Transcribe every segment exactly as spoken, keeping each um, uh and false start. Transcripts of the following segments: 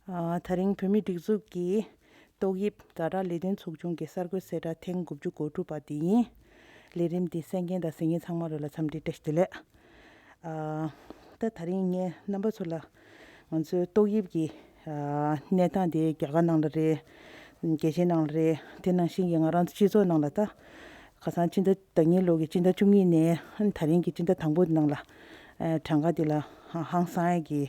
ཨ། དེ་རིང་བོད་མིའི་སྒྲིག་འཛུགས་ཀྱི་ཏོག་དབྱིབས་ཛ་དྲག་ལས་དོན་ཚོགས་ཆུང་གི་གསར་འགོད་གསལ་བསྒྲགས་ཐེངས་དགུ་བཅུ་གོ་དྲུག་པ་དེ་ཡིན། ལས་རིམ་འདི་གསན་མཁན་དང་གཟིགས་མཁན་ཚང་མ་ལོ་ལ་འཚམས་འདྲི་བཀྲ་ཤིས་བདེ་ལེགས། ཨ། ད་དེ་རིང་ངས་རྣམ་པ་ཚོ་ལ་ང་ཚོའི་ཏོག་དབྱིབས་ཀྱི་ཨ། གནས་སྟངས་དེ་རྒྱ་གར་ནང་ལ་རེད། རྒྱལ་སྤྱིའི་ནང་ལ་རེད། དེ་ནང་བཞིན་གྱི་ང་རང་ཚོ་སྤྱི་ཚོགས་ནང་ལ་ད་ཁ་སང་ཕྱི་ཟླ་ཟླ་ཉིན་ལོ་གི་ཕྱི་ཟླ་བཅུ་གཉིས་ནས་ཨ་ནི་དེ་རིང་གི་ཕྱི་ཟླ་དང་པོ་ནང་ལ་ཨ། གྲངས་ཀ་དེ་ལ་ཧང་སང་ཡ་གི་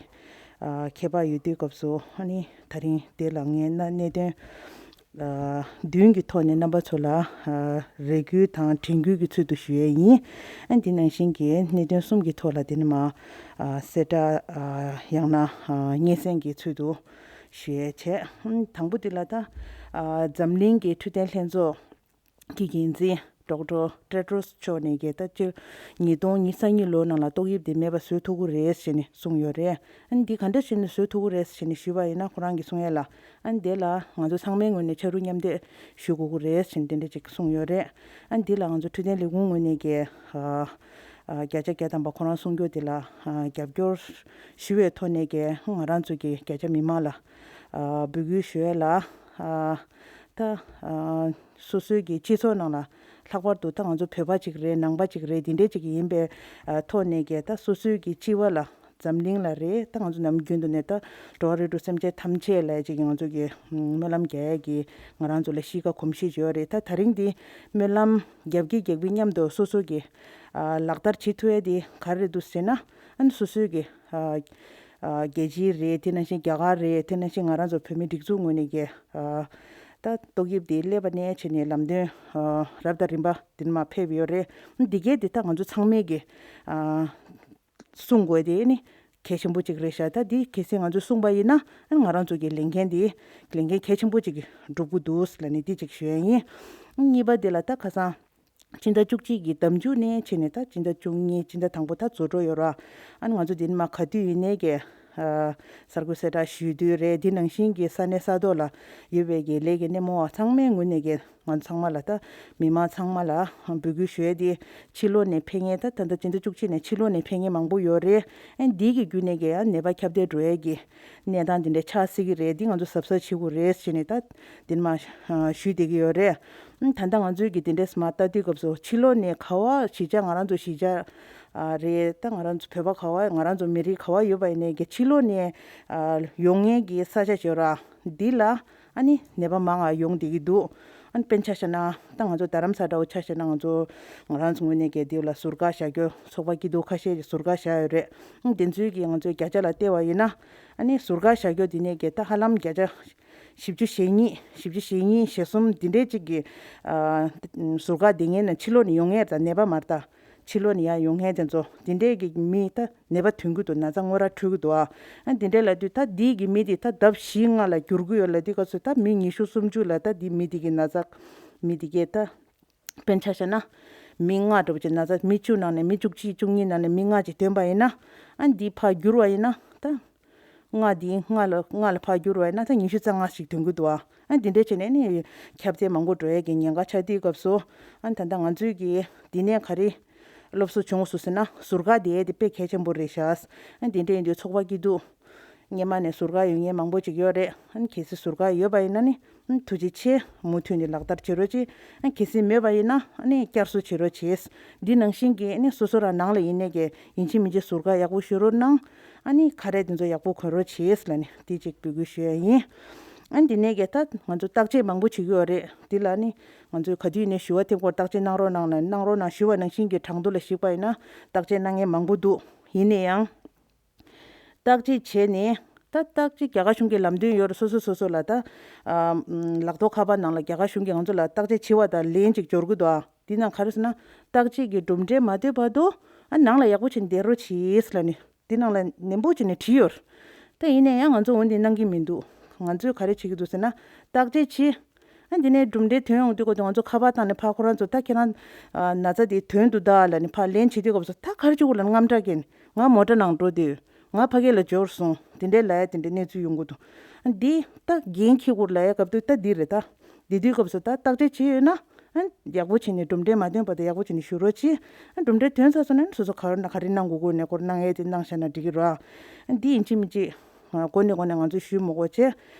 ཨ། ཁྱད་པར་ཡོད་དུས་སྐབས་སུ་ཨ་ནི་དེ་རིང་དེ་ལ་ངས་གནད་དོན་ཨ། བདུན་གྱི་ཐོག་ནས་རྣམ་པ་ཚོ་ལ་ཨ། རེ་སྐུལ་དང་དྲན་སྐུལ་གྱི་ཚུལ་དུ་ཞུ་ཡས་ཡིན། ཨ། འདི་ནང་བཞིན་གྱི་གནད་དོན་གསུམ་གྱི་ཐོག་ལ་དེ་ནི་མ་ཨ། གསལ་བསྒྲགས་ཨ། ཡང་ན་ཨ། སྙན་སེང་གི་ཚུལ་དུ་ཞུ་ཡས་བྱས། ཨ། དང་པོ་དེ་ལ་ད་ཨ། འཛམ་གླིང་གི་འཕྲོད་བསྟེན་ལྷན་ཚོགས་ཀྱི་འགན་འཛིན་ཌོག་ཊར་ཊེ་ཌྲོས་མཆོག་ནས་ཀྱི་ད་སྤྱིར་ཉིས་སྟོང་ཉི་ཤུ་རྩ་གཉིས་ལོ་ནང་ལ་ཏོག་དབྱིབས་དེ་མེད་པ་བཟོ་ཐུབ་ཀྱི་རེད་ཟེར་ནས་གསུངས་ཡོད་རེད། ཨ་ནི་འདི་ག་འདྲ་བྱས་ནས་བཟོ་ཐུབ་ཀྱི་རེད་ཟེར་ནས་ཞུས་པ་ཡིན་ན་ཁོ་རང་གིས་གསུང་ཡས་ལ། ཨ་ནི་དེ་ལ་ང་ཚོ་ཚང་མའི་ངོས་ནས་ཕྱག་རོགས་མཉམ་འདེགས་ཞུ་དགོས་ཀྱི་རེད་ཟེར་ནས་དེ་འདྲ་ཅིག་གསུངས་ཡོད་རེད། ཨ་ནི་འདི་ལ་ང་ཚོ་འཕྲོད་བསྟེན་ལས་ཁུངས་ངོས་ནས་ཀྱི་ཨ། ཨ། བརྒྱ་ཆ་བརྒྱ་ཐམ་པ་ཁོ་རང་གསུང་རྒྱུ་དེ་ལ་ཨ། རྒྱབ་སྐྱོར་ཞུ་བའི་ཐོག་ནས་ཀྱི་ང་རང་ཚོ་གི་བརྒྱ་ཆ་མི་མང་ལ་ཨ། འབོད་སྐུལ་ཞུ་ཡས་ལ། ཨ། ད་ཨ། སོ་སོའི་གི་སྤྱི་ཚོགས་ནང་ལ་ལྷག་པར་དུ་ད་ང་ཚོ་བོད་པ་ཅིག་རེད། ནང་པ་ཅིག་རེད། འདི་འདྲས་ཅིག་ཡིན་པའི་ཨ། ཐོག་ནས་ཀྱི་ད་སོ་སོའི་གི་སྤྱི་བ་ལ་འཛམ་གླིང་ལ་རེད། ད་ང་ཚོ་ནམ་རྒྱུན་དུ་ནས་ད་འགྲོ་བ་རིགས་དྲུག་སེམས་ཅན་ཐམས་ཅད་ལ་ཅིག་ང་ཚོ་གི་སྨོན་ལམ་རྒྱག་ཡས་ཀྱི་ང་རང་ཚོ་ལ་གཤིས་ཀ་གོམས་གཤིས་ཅིག་ཡོད་རེད། ད་དེ་རིང་འདི་སྨོན་ལམ་རྒྱབ་ཀྱི་རྒྱབ་ཀྱི་མཉམ་དུ་སོ་སོ་གི་ཨ། ལག་བསྟར་བྱེད་ཐུབ་ཡས་དེ་ག་རེ་རེད་འདུག་ཟེར་ན། ཨ་ནི་སོ་སོའི་གི་ཨ། ཨ། རྒྱལ་སྤྱི་རེད། དེ་ནང་བཞིན་རྒྱ་གར་རེད། དེ་ནང་བཞིན་ང་རང་ཚོ་བོད་མི་སྒྲིག་འཛུགས་ངོས་ནས་ཀྱི་ཨ། ད་ཏོག་དབྱིབས་དེ་སླེབས་པ་ནས་བྱས་ནས་ལམ་སྟོན་ཨ། རབ་དང་རིམ་པ་དེ་མ་ཕེབས་ཡོད་རེད། འདི་གས་དེ་ད་ང་ཚོ་ཚང་མས་ཀྱི་ཨ། སྲུང་དགོས་དེ་ནི་གལ་ཆེན་པོ་གཅིག་རེད་ཤག་ད་འདི་གལ་སྲིད་ང་ཚོས་སྲུང་པ་ཡིན་ན་ཨ། ང་རང་ཚོ་གི་ལས་འགན་འདི་ལས་འགན་གལ་ཆེན་པོ་གཅིག་སྒྲུབ་དགོས་འདུག་ལབ་ནས་འདི་གཅིག་ཞུ་ཡ་ཡིན། གཉིས་པ་འདི་ལ་ད་ཁ་སང་ཕྱི་ཟླ་བཅུ་གཅིག་གི་ཟླ་མཇུག་ནས་བྱས་ནས་ད་ཕྱི་ཟླ་བཅུ་གཉིས་ཕྱི་ཟླ་དང་པོ་ད་རྫོགས་འགྲོ་ཡོད་ར། ཨ་ནི་ང་ཚོ་འདི་ནས་མ་ག་དུས་ཡིན་ནའི་གི་ཨ། གསར་འགོད་གསལ་བསྒྲགས་ཞུ་དུས་རེད། འདི་ནང་བཞིན་གྱི་ས་གནས་ས་ཐོག་ལ་ཡོད་པའི་གི་ལས་ཀྱི་སྣེ་མོ་བ་ཚང་མའི་ངོས་ནས་གི་ང་ཚང་མ་ལ་ད་མི་མང་ཚང་མ་ལ་འབོད་སྐུལ་ཞུ་ཡས་དེ་ཕྱི་ལོགས་ནས་ཕེབས་མཁན་ད་ད་ལྟ་སྤྱི་ཟླ་བཅུ་གཅིག་ནས་ཕྱི་ལོགས་ནས་ཕེབས་མཁན་མང་པོ་ཡོད་རེད། ཨ་ནི་འདི་གི་བརྒྱུད་ནས་གི་ཨ་ནད་པ་ཁྱབ་གདལ་འགྲོ་ཡས་ཀྱི་གནས་སྟངས་དེ་འདྲ་ཆགས་སྲིད་ཀྱི་རེད། འདི་ང་ཚོ་གཟབ་གཟབ་བྱེད་དགོས་རེད་ཟེར་ནས་ད་འདི་ནས་མ་ཞུས་བསྡད་ཀྱི་ཡོད་རེད། ཨ་ནི་ད་ལྟ་ང་ཚོའི་གི་དེ་འདྲས་མ་ལྟ་དུས་སྐབས་སུ་ཕྱི་ལོགས་ནས་ག་བ་གཞིས་ཆགས་ང་རང་ཚོ་གཞིས་ཆགས་ཨ་རེད། ད་ང་རང་ཚོ་བོད་པ་ག་བ་ང་རང་ཚོ་མི་རིགས་ག་བ་ཡོད་པ་ཡིན་ནའི་གི་ཕྱི་ལོགས་ནས་ཨ་ཡོང་མཁན་གྱི་ས་ཆ་ཞིག་ཡོད་ར། འདི་ལ་ཨ་ནི་ནད་པ་མང་ང་ཡོང་བསྡད་ཀྱི་འདུག་ཨ་ནི་དཔེར་ན་ཆ་བཞག་ན་ད་ང་ཚོ་རྡ་རམ་ས་འདྲ་བོ་ཆ་བཞག་ན་ང་ཚོ་ང་རང་ཚོ་ངོས་ནས་གལ་ཏེ་ལ་ཟུར་བཀག་བཞག་རྒྱུ་ཚོགས་པ་སྐྱིད་སྡུག་ཁ་ཤས་ཀྱིས་ཟུར་བཀག་བཞག་ཡོད་རེད། ཨ་ནི་དེ་ཚོའི་གི་ང་ཚོའི་བརྒྱ་ཆ་ལ་བལྟས་པ་ཡིན་ན་ཨ་ནི་ཟུར་བཀག་བཞག་རྒྱུ་དེ་ནས་གལ་ད་ཧ་ལམ་བརྒྱ་ཆ་བཞི་བཅུ་ཞེ་གཉིས་བཞི་བཅུ་ཞེ་གཉིས་ཞེ་གསུམ་འདི་འདྲས་ཅིག་གི་ཨ་ཟུར་བཀག་བསྡད་མཁན་ན་ཕྱི་ལོགས་ནས་ཡོང་མཁན་དང་ནད་པ་མ་རེད་ད། ཕྱི་ལོགས་ནས་ཡར་ཡོང་མཁན་དེ་ཚོ་དེ་འདྲས་ཀྱི་མི་ད་ནད་པ་ཐོན་གྱི་འདུག་ན་ཚ་དངོས་ར་འཕྲོད་ཀྱི་འདུག་ཨ་དེ་འདྲས་ལ་དུས་ད་འདི་གི་མི་དེ་ད་ལྡབ་བཞི་ལྔ་ལ་འགྱུར་གྱི་ཡོད་ལ་དེ་ག་ཚོད་ད་མི་ཉི་ཤུ་སུམ་ཅུ་ལ་ད་འདི་མི་དེ་གི་ན་ཚ་མི་དེ་གས་ད་དཔེར་ན་ཆ་བཞག་ན་མི་ལྔ་འདྲ་པོ་ཅིག་ན་ཚ་མི་བཅུ་ནང་ནས་མི་བཅུ་གཅིག་བཅུ་གཉིས་ནང་ནས་མི་ལྔ་ཅིག་ཐོན་པ་ཡིན་ན་ཨ་འདི་ཕར་འགྱུར་བ་ཡིན་ན་ད། ལྔ་འདི་ལྔ་ལ་ལྔ་ལ་ཕར་བསྒྱུར་བ་ཡིན་ན་ད་ཉི་ཤུ་རྩ་ལྔ་ཞིག་ཐོན་གྱི་འདུག་ཨ། ཨ་འདི་འདྲས་བྱས་ནས་ནི་ཁྱབ་གདལ་མང་པོ་འགྲོ་ཡས་ཀྱི་ཉེན་ཁ་ཆགས་དུས་སྐབས་སུ་ཨ་ད་ལྟ་ང་ཚོས་ཀྱི་འདི་ནས་ག་རེ་སློབ་གསོ་བྱུང་སོང་ཟེར་ན་ཟུར་བཀག་དེ་དེ་དཔེ་གལ་ཆེན་པོ་རེད་ཤག་ཨ་འདི་འདྲས་ཡིན་དུས་ཚོགས་པ་སྐྱིད་སྡུག་སྔོན་མ་ནས་ཟུར་བཀག་ཡོད་མཁན་མང་པོ་ཅིག་ཡོད་རེད། ཨ་གལ་སྲིད་ཟུར་བཀག་ཡོད་པ་ཡིན་ན་ནི་ཨ་ཐུགས་རྗེ་ཆེ་མུ་མཐུད་ནས་ལག་བསྟར་བྱེད་རོགས་གྱིས། ཨ་གལ་སྲིད་མེད་པ་ཡིན་ན་ཨ་ནི་བསྐྱར་གསོ་བྱེད་རོགས་གྱིས། འདི་ནང་བཞིན་གྱི་ཨ་ནི་སོ་སོ་རང་ནང་ལ་ཡིན་ནའི་གི་ཡིན་གཅིག་མིན་གཅིག་ཟུར་བཀག་ཡག་པོ་ཞུ་རོགས་གནང་། ཨ་ནི་ཁ་རས་དེ་ཚོ་ཡག་པོ་གོན་རོགས་བྱེད་ལབ་ནས་དེ་གཅིག་འབོད་སྐུལ་ཞུ་ཡ་ཡིན། ཨ་ནི་དེ་ནས་གི་ད་ང་ཚོ་བརྟག་དཔྱད་མང་པོ་བྱེད་ཀྱི་ཡོད་རེད། འདི་ལ་ནི་ང་ཚོས་ག་དུས་ནས་ཞུ་བ་དེབ་སྐོར་བརྟག་དཔྱད་གནང་རོགས་གནང་ལབ་གནང་རོགས་གནང་ཞུ་བ་ནང་བཞིན་གྱི་གྲངས་ཐོ་ལ་གཞིགས་པ་ཡིན་ན་བརྟག་དཔྱད་གནང་མཁན་མང་པོ་འདུག་ཡིན་ན་ཡང་བརྟག་དཔྱད་བྱས་ནས་ད་བརྟག་དཔྱད་རྒྱ་གར་གཞུང་གི་ལམ་སྟོན་ཡོད་རེད། སོ་སོ་སོ་སོ་ལ་ད་ཨ་ལག་ཐོག་ཁ་པར་ནང་ལ་རྒྱ་གར་གཞུང་གིས་ང་ཚོ་ལ་བརྟག་དཔྱད་བྱེད་པ་དང་ལན་ཅིག་འབྱོར་གྱི་འདུག་ཨ། འདི་ནང་ག་རེ་ཟེར་ན་བརྟག་དཔྱད་ཀྱི་གྲུབ་འབྲས་མ་ཐོན་བར་དུ་ཨ་ནང་ལ་ཡག་པོ་བྱས་ནས་བསྡད་རོགས་གྱིས་ལབ་ནས་འདི་ནང་ལ་ནན་པོ་བྱས་ནས་བྲིས་ཡོད་རེད། ད་ཡིན་ན་ཡང་ང་ཚོ་འོ་འདི་གནང་གི་མི་འདུག་ང་ཚོས་ག་རེ་བྱེད་ཀྱི་འདུག་ཟེར་ན་བརྟག་དཔྱད་བྱས། ཨ་འདི་ནས་གྲུབ་འབྲས་ཐོན་ཡོང་དུས་སྐབས་དུ་ང་ཚོ་ཁ་པར་བཏང་ནས་ཕར་ཁོ་རང་ཚོ་ད་ཁྱེད་རང་ཨ་ན་ཚ་དེ་ཐོན་འདུག་ད་ལབ་ནས་ཕར་ལན་བྱེད་དུས་སྐབས་སུ་ད་ག་རེ་བྱེད་དགོས་ལབ་ན་དངངས་སྐྲག་སྐྱེས་ནས་ང་མོ་ཊ་ནང་འགྲོ་དུས་ང་ཕ་གི་ལ་འབྱོར་སོང་དེ་འདྲའི་ལབ་ཡ་དེ་འདྲའི་གནས་ཚུལ་ཡོང་གི་འདུག་ཨ་འདི་ད་འགན་འཁྱེར་དགོས་ལབ་ཡ་སྐབས་དུས་ད་འདི་རེད་ད། འདི་དུས་སྐབས་སུ་ད་བརྟག་དཔྱད་བྱས་ཡོད་ན་ཨ་ཡག་པོ་བྱས་ནས་གྲུབ་འབྲས་མ་ཐོན་བར་དུ་ཡག་པོ་བྱས་ནས་བཞུགས་རོགས་གྱིས། ཨ་གྲུབ་འབྲས་ཐོན་ཚར་སོང་ན་སོ་སོ་ག་རེ་ན་ག་རེ་གནང་དགོས་དགོས་ནས་སྐོར་གནང་ཡས་དེ་གནང་བཞག་ན་འགྲིག་གི་རེད། ཨ་འདི་ཡིན་གཅིག་མིན་གཅིག་ འགོ་ནས་འགོ་ནས་ང་ཚོས་ཞུས་མི་དགོས་བྱས།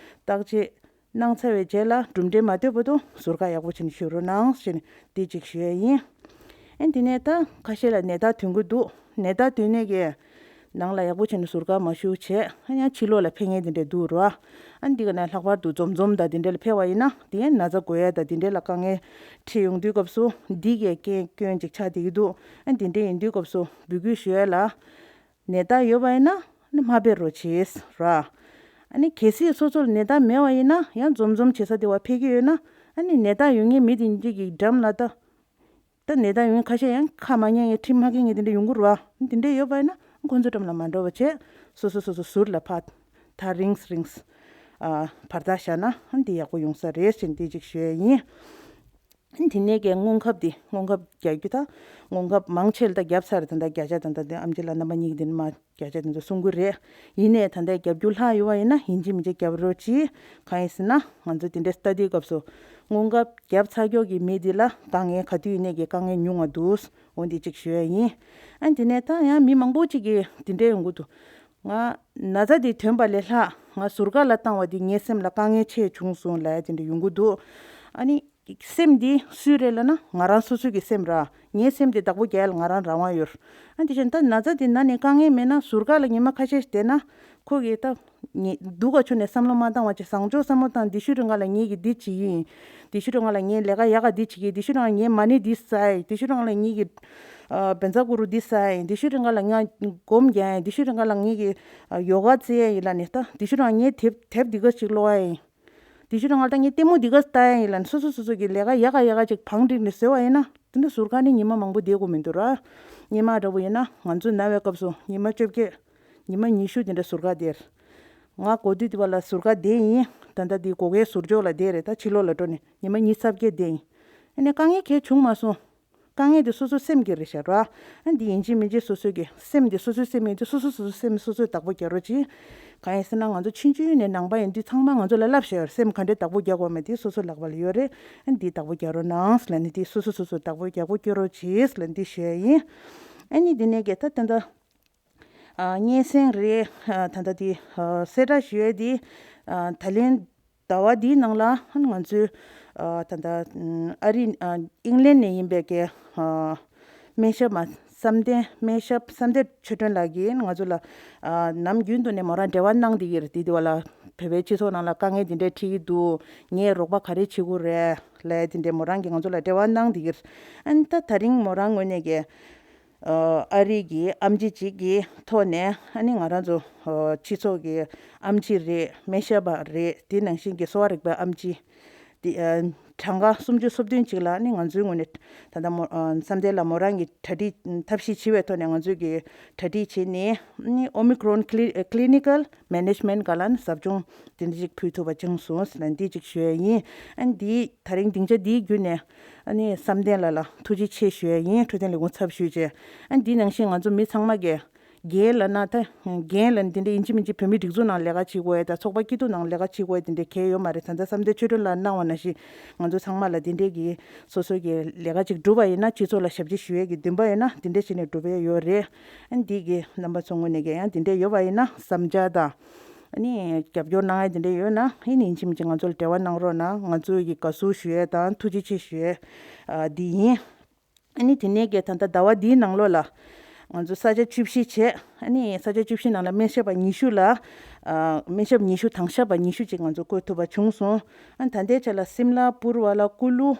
བརྟག་དཔྱད་གནང་ཚར་བའི་རྗེས་ལ་གྲུབ་འབྲས་མ་ཐོན་བར་དུ་ཟུར་བཀག་ཡག་པོ་བྱས་ནས་བཞུགས་རོགས་གནང་ཞེས་ནས་འདི་གཅིག་ཞུ་ཡས་ཡིན། ཨ་འདི་ནས་ད་ཁ་ཤས་ལ་ནད་རྟགས་ཐོན་གྱི་འདུག་ནད་རྟགས་ཐོན་ནས་ཀྱི་ནང་ལ་ཡག་པོ་བྱས་ནས་ཟུར་བཀག་མ་བཞུགས་བྱས། ཨ་ཡང་ཕྱི་ལོགས་ལ་ཕེབས་མཁན་དེ་འདྲས་འདུག་རོ། ཨ་འདི་ག་ནས་ལྷག་པར་དུ་འཛོམས་འཛོམས་དང་དེ་འདྲས་ལ་ཕེབས་པ་ཡིན་ན་དེ་ཡང་ན་ཚ་འགོས་ཡས་དང་དེ་འདྲས་ལ་དཀའ་ངལ་འཕྲད་ཡོང་དུས་སྐབས་སུ་འདི་གའི་རྐྱེན་སྐྱོན་ཅིག་ཆགས་བསྡད་ཀྱི་འདུག་ཨ་འདི་འདྲས་ཡིན་དུས་སྐབས་སུ་འབོད་སྐུལ་ཞུ་ཡས་ལ། ནད་རྟགས་ཡོད་པ་ཡིན་ན་ནི་མ་ཕེབས་རོགས་བྱེད་ར། ཨ་ནི་གལ་སྲིད་སོ་སོར་ནད་རྟགས་མེད་པ་ཡིན་ན་ཡང་འཛོམས་འཛོམས་བྱེད་ས་དེ་བ་ཕེབས་ཀྱི་ཡོད་ན། ཨ་ནི་ནད་རྟགས་ཡོད་མཁན་མི་དེ་འདྲས་ཀྱི་འགྲམ་ལ་ད། ད་ནད་རྟགས་ཡོད་མཁན་ཁ་ཤས་ཡང་ཁ་མ་ཉན་ངེས་ཁྲིམས་མ་འགལ་ངེས་དེ་འདྲ་ཡོང་གི་རེད་བ། དེ་འདྲ་ཡོད་པ་ཡིན་ན་ཁོང་ཚོ་འགྲམ་ལ་མ་འགྲོ་བ་བྱས། སོ་སོ་སོ་སོ་ཟུར་ལ་ཕར་ཐག་རིང་རིང་ཨ་བར་ཐག་བཞག་ན་འདི་ཡག་པོ་ཡོང་ས་རེད་ཟེར་འདི་གཅིག་ཞུ་ཡས་ཡིན། དེ་ནས་ཀྱི་སྔོན་ཁབ་འདི་སྔོན་ཁབ་རྒྱག་རྒྱུ་དང་། སྔོན་ཁབ་མང་ཆེ་ལ་ད་བརྒྱབ་ཚར། ད་ལྟ་བརྒྱ་ཆ་ད་ལྟ་འདི་ཨེམ་ཆི་ལགས་རྣམ་པ་གཉིས་ཀྱིས་འདི་ནས་མར་བརྒྱ་ཆ་དེ་ཚོ་གསུང་གི་རེད། ཡིན་ནའི་ད་ལྟ་བརྒྱབ་རྒྱུ་ལྷག་ཡོད་པ་ཡིན་ན་ཡིན་གཅིག་མིན་གཅིག་བརྒྱབ་རོགས་གྱིས། གང་ཡིན་ཟེར་ན་ང་ཚོ་དེ་འདྲའི་སྟ་དུས་སྐབས་སུ་སྔོན་ཁབ་བརྒྱབ་ཚར་ཀྱོག་གི་མི་འདི་ལ་དཀའ་ངལ་ག་དུས་ཡིན་ནའི་གི་དཀའ་ངལ་ཉུང་བ་འདུག་འོ་འདི་གཅིག་ཞུ་ཡ་ཡིན། ཨ་དེ་ནས་ད་ཡང་མི་མང་པོ་གཅིག་གིས་དེ་འདྲའི་ཡོང་གི་འདུག་ང་ན་ཚ་དེ་ཐོན་པ་ལས་ལྷག་ང་ཟུར་བཀག་ལ་བཏང་བ་དེ་ངའི་སེམས་ལ་དཀའ་ངལ་ཆེ་བྱུང་སོང་ལབ་ཡ་དེ་འདྲ་ཡོང་གི་འདུག་ཨ་ནི་སེམས་འདི་སུའི་རེད་ལབ་ན་ང་རང་སོ་སོའི་གི་སེམས་ར། ངའི་སེམས་དེ་བདག་པོ་རྒྱག་ཡ་ལ་ང་རང་རང་དབང་ཡོད། ཨ་དེ་བཞིན་ད་ན་ཚ་དེ་ན་ནས་དཀའ་ངལ་མེད་ན་ཟུར་བཀག་ལ་ཉི་མ་ཁ་ཤས་ཤིག་བསྡད་ན་ཁོ་གིས་ད་ངས་སྡུག་ག་ཆུ་ནས་བསམ་བློ་མ་བཏང་བ་ཅིག་བཟང་ཕྱོགས་བསམ་བློ་བཏང་། འདི་ཤུ་རིང་ག་ལ་ངས་གི་འདི་བྱེད་ཡིན། འདི་ཤུ་རིང་ག་ལ་ངས་ལས་ཀ་ཡག་ག་འདི་བྱེད་ཀྱི། འདི་ཤུ་རིང་ངས་མ་ཎི་འདི་བསགས་ཡིན། འདི་ཤུ་རིང་ག་ལ་ངས་གི་ཨ་བཛྲ་གུ་རུ་འདི་བསགས་ཡིན། འདི་ཤུ་རིང་ག་ལ་ང་སྒོམ་རྒྱག་ཡིན། འདི་ཤུ་རིང་ག་ལ་ངས་གི་ཨ་ཡོ་ག་རྩེ་ཡ་ཡིན་ལབ་ནས། ད་འདི་ཤུ་རིང་ངས་དེབ་དེབ་འདི་ག་ཅིག་ཀློག་ཡ་ཡིན། དེ་ཤུ་རང་ལ་ད་ངས་ལྟད་མོ་འདི་ག་ལྟ་ཡ་ཡིན་ལབ་ནས་སོ་སོ་སོ་སོ་གི་ལས་ཀ་ཡག་ག་ཡག་ག་ཅིག་བང་བསྒྲིགས་ནས་བཟོས་པ་ཡིན་ན། དེ་འདྲ་ཟུར་བཀག་ནི་ཉི་མ་མང་པོ་བསྡད་དགོས་མི་འདུག་ར། སྔོན་མ་འདྲ་པོ་ཡིན་ན་ང་ཚོ་ན་བའི་སྐབས་སུ་ཉི་མ་བཅོ་བརྒྱད། ཉི་མ་ཉི་ཤུ་དེ་འདྲ་ཟུར་བཀག་བསྡད། ང་གོ་དུས་དེ་བ་ལ་ཟུར་བཀག་བསྡད་ཡིན། ད་ལྟ་དེ་སྒོ་ཁའི་ཟུར་ཕྱོགས་ལ་བསྡད་རེད། ད་ཕྱི་ལོགས་ལ་འགྲོ་ནས་ཉི་མ་ཉི་ཤུ་རྩ་བརྒྱད་བསྡད་ཡིན། ཨ་ནི་དཀའ་ངལ་གང་ཡང་བྱུང་མ་སོང་། དཀའ་ངལ་དེ་སོ་སོ་སེམས་ཀྱི་རེད་ཤག་ར། ཨ་འདི་ཡིན་གཅིག་མིན་གཅིག་སོ་སོ་གི་སེམས་དེ་སོ་སོའི་སེམས་ཡིན་དུས་སོ་སོ་སོ་སོའི་སེམས་སོ་སོས་བདག་པོ་རྒྱག་རོགས་གྱིས། གང་ཡིན་ཟེར་ན་ང་ཚོ་ཆུང་ཆུང་ནས་ནང་པ་ཡིན་དུས་ཚང་མ་ང་ཚོ་ལ་བསླབ་བཞག་ཡོད་རེད། སེམས་ག་འདྲས་བདག་པོ་རྒྱག་དགོས་མེད་དེ་སོ་སོ་ལག་པ་ལ་ཡོད་རེད། ཨ་འདི་བདག་པོ་རྒྱག་རོགས་གནང་ལབ་ནས། དེ་སོ་སོ་སོ་སོས་བདག་པོ་རྒྱག་པོ་སྐྱོ་རོགས་གྱིས་ལབ་འདི་ཞུ་ཡ་ཡིན། ཨ་ནི་འདི་ནས་གལ་ཏེ་ད་ལྟ་ཨ་སྙན་སེང་རེད། ཨ་ད་ལྟ་དེ་ཨ་གསལ་བསྒྲགས་ཞུ་ཡས་དེ་ཨ་ད་ལན་ཟླ་བ་འདིའི་ནང་ལ་ང་ཚོའི་ཨ་ད་ལྟ་ཨ་རི་ཨ་ཨིང་ལན་ནས་ཡིན་པའི་གི་ཨ་སྨན་ཞབས་མ་བསམ་གཏན་སྨན་ཞབས་བསམ་གཏན་ཆོས་སྒྲོན་ལགས་ཀྱིས་ང་ཚོ་ལ་ཨ་ནམ་རྒྱུན་དུ་ནས་མོ་རང་འབྲེལ་བ་གནང་བསྡད་ཀྱི་རེད། དེ་དེ་བ་ལ་བོད་པའི་སྤྱི་ཚོགས་ནང་ལ་དཀའ་ངལ་འདི་འདྲས་འཕྲད་ཀྱི་འདུག་ངས་རོགས་པ་ག་རེ་བྱེད་དགོས་རེད་ལབ་དེ་འདྲས་མོ་རང་གིས་ང་ཚོ་ལ་འབྲེལ་བ་གནང་བསྡད་ཀྱི་རེད། ཨ་ནི་ད་ད་རིང་མོ་རང་ངོས་ནས་ཀྱི་ཨ་རི་གི་ཨེམ་ཆི་ཅིག་གི་ཐོག་ནས་ཨ་ནི་ང་རང་ཚོ་ཨ་སྤྱི་ཚོགས་ཀྱི་ཨེམ་ཆི་རེད། སྨན་ཞབས་པ་རེད། དེ་ནང་བཞིན་གྱི་གསོ་བ་རིག་པའི་ཨེམ་ཆི་དེ་ཨ་གྲངས་ཀ་སུམ་ཅུ་སོ་བདུན་ཅིག་ལ་ཨ་ནི་ང་ཚོའི་ངོས་ནས་ད་ལྟ་མོ་ཨ་བསམ་གཏན་ལགས་མོ་རང་གིས་གྲ་སྒྲིག་ཐབས་ཤེས་བྱེད་པའི་ཐོག་ནས་ང་ཚོས་ཀྱི་གྲ་སྒྲིག་བྱས་ནས་ཨ་ནི་ཨོ་མི་ཀྲོན་ཀི་ལི་ཀི་ལི་ནི་ཀལ་མེ་ནེ་ཇི་མེན་ཊི་སྒང་ལ་ཨ་ནི་ཟབ་སྦྱོང་དེ་འདྲ་ཅིག་ཕུལ་ཐུབ་པ་བྱུང་སོང་ཟེར་ནས་འདི་ཅིག་ཞུ་ཡ་ཡིན། ཨ་ནི་འདི་ད་རིང་སྡིངས་ཆ་འདིའི་བརྒྱུད་ནས་ཨ་ནི་བསམ་གཏན་ལགས་ལ་ཐུགས་རྗེ་ཆེ་ཞུ་ཡ་ཡིན། འཕྲོད་བསྟེན་ལས་ཁུངས་ཚབ་ཞུས་བྱས། ཨ་ནི་འདི་ནང་བཞིན་ང་ཚོ་མི་ཚང་མ་གིས་རྒན་ལབ་ན་ད་རྒན་ལབ་ན་འདི་འདྲ་ཡིན་གཅིག་མིན་གཅིག་བོད་མི་སྒྲིག་འཛུགས་ནང་ལས་ཀ་བྱེད་དགོས་ཡ་དང་ཚོགས་པ་སྐྱིད་སྡུག་ནང་ལས་ཀ་བྱེད་དགོས་ཡ་དེ་འདྲ་གལ་ཡོད་མ་རེད། ད་ལྟ་བསམ་གཏན་ཆོས་སྒྲོན་ལགས་གནང་བ་ནང་བཞིན་ང་ཚོ་ཚང་མ་ལ་དེ་འདྲའི་གི་སོ་སོ་གི་ལས་ཀ་ཅིག་སྒྲུབ་པ་ཡིན་ན་སྤྱི་ཚོགས་ལ་ཞབས་ཕྱི་ཞུ་ཡས་ཀྱི་འདུན་པ་ཡོད་ན་དེ་འདྲ་བྱས་ནས་སྒྲུབ་ཡས་ཡོད་རེད། ཨ་ནི་འདི་གི་རྣམ་པ་ཚོ་ངོས་ནས་ཀྱང་ཡང་དེ་འདྲ་ཡོད་པ་ཡིན་ན་བསམ་འཆར་དང་། ཨ་ནི་རྒྱབ་སྐྱོར་གནང་ཡ་དེ་འདྲ་ཡོད་ན་ཨ་ནི་ཡིན་གཅིག་མིན་གཅིག་ང་ཚོ་ལ་འབྲེལ་བ་གནང་རོགས་གནང་། ང་ཚོ་གི་དགའ་བསུ་ཞུ་ཡས་དང་ཐུགས་རྗེ་ཆེ་ཞུ་ཡས་ཨ་འདི་ཡིན། ཨ་ནི་དེ་ནས་ཀྱི་ད་ལྟ་ཟླ་བ་འདིའི་ནང་ལོགས་ལ་ང་ཚོ་ས་ཆ་བཅུ་བཞི་བྱས། ཨ་ནི་ས་ཆ་བཅུ་བཞི་ནང་ལ་སྨན་ཞབས་པ་ཉི་ཤུ་ལ་ཨ་སྨན་ཞབས་ཉི་ཤུ་དང་ཞབས་པ་ཉི་ཤུ་ཅིག་ང་ཚོ་བསྐོ་ཐུབ་པ་བྱུང་སོང་། ཨ་ནི་ད་ལྟའི་ཆ་ལ་སིམ་ལ་པུར་བ་ལ་ཀུ་ལུ་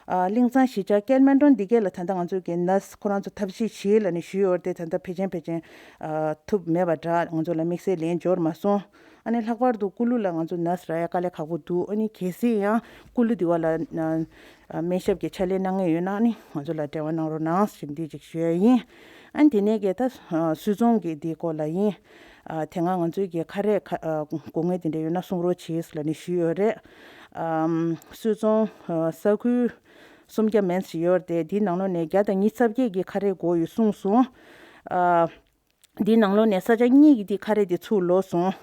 ཨ་གླིང་ཚང་གཞིས་ཆགས་ཀལ་མན་ཌོན་འདི་གས་ལ་ད་ལྟ་ང་ཚོ་གི་ནར་སི་ཁོ་རང་ཚོ་ཐབས་ཤེས་བྱེད་ལབ་ནས་ཞུས་ཡོད་རེད་དེ། ད་ལྟ་ཕལ་ཆེར་ཕལ་ཆེར་ཨ་ཐུབ་མེད་པ་འདྲ། ང་ཚོ་ལ་དམིགས་བསལ་ལན་འབྱོར་མ་སོང་། ཨ་ནི་ལྷག་པར་དུ་ཀུ་ལུ་ལ་ང་ཚོ་ནར་སི་རག་ཡ་དཀའ་ལས་ཁག་པོ་འདུག་ཨ་ནི་གལ་སྲིད་ཡང་ཀུ་ལུ་དེ་བ་ལ་ཨ་སྨན་ཞབས་ཀྱི་ཕྱག་ལས་གནང་མཁན་ཡོད་ན་ཨ་ནི་ང་ཚོ་ལ་འབྲེལ་བ་གནང་རོགས་གནང་ཞེས་འདི་ཅིག་ཞུ་ཡ་ཡིན། ཨ་ནི་དེ་ནས་གལ་ཏེ་ཨ་སུད་ཚོང་གི་འདི་སྐོར་ལ་ཡིན། ཨ་དེ་སྔ་ང་ཚོའི་གི་ཁ་རས་ཁ་ཨ་དགོས་མཁན་དེ་འདྲ་ཡོད་ན་གསུང་རོགས་གྱིས་ལབ་ནས་ཞུས་ཡོད་རེད། ཨམ་སུད་ཚོང་ཨ་ས་ཁུལ་སུམ་བརྒྱ་མན་ཞིག་ཡོད་རེད་དེ། དེའི་ནང་ལོགས་ནས་བརྒྱ་དང་ཉི་ཤུ་རྩ་བརྒྱད་ཀྱི་ཁ་རས་དགོས་ཡོད་གསུངས་སོང་། ཨ། འདིའི་ནང་ལོགས་ནས་ས་ཆ་གཉིས་ཀྱི་དེ་ཁ་རས་དེ་ཚུར་ལོག་སོང་།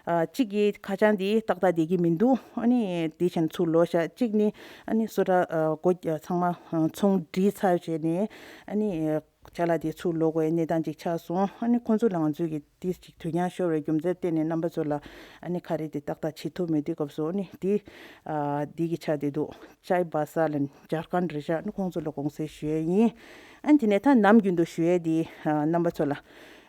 ཨ་གཅིག་གི་ཁ་བྱང་དེ་ཏག་ཏག་བསྡད་ཀྱི་མི་འདུག་ཨ་ནི་དེ་བཞིན་ཚུར་ལོག་ཤག་གཅིག་ནི་ཨ་ནི་སོ་ཏྲ་ཨ་སྒོ་ཚང་མ་ཨ་ཚོང་སྒྲིལ་ཚར་བྱས་ནས་ཨ་ནི་ ཅ་ལག་དེ་ཚུར་ལོག་དགོས་ཡ་གནས་སྟངས་ཅིག་ཆགས་སོང་། ཨ་ནི་ཁོང་ཚོ་ལ་ང་ཚོས་ཀྱི་དེ་ཅིག་དུས་འགྱངས་ཤོར་བའི་རྒྱུ་མཚན་བརྟེན་ནས་རྣམ་པ་ཚོ་ལ་ཨ་ནི་ཁ་རས་དེ་ཏག་ཏག་བྱེད་ཐུབ་མེད་དུས་སྐབས་སུ་ཨ་ནི་དེ་ཨ་དེ་གི་ཆ་དེ་འདུག་ཅའི་བ་ས་ལ་ཇར་ཁན་རེད་ཤག་ཨ་ནི་ཁོང་ཚོ་ལ་དགོངས་སེལ་ཞུ་ཡ་ཡིན། ཨ་ནི་དེ་ནས་ད་ནམ་རྒྱུན་དུ་ཞུ་ཡ་དེ་ཨ་རྣམ་པ་ཚོ་ལ་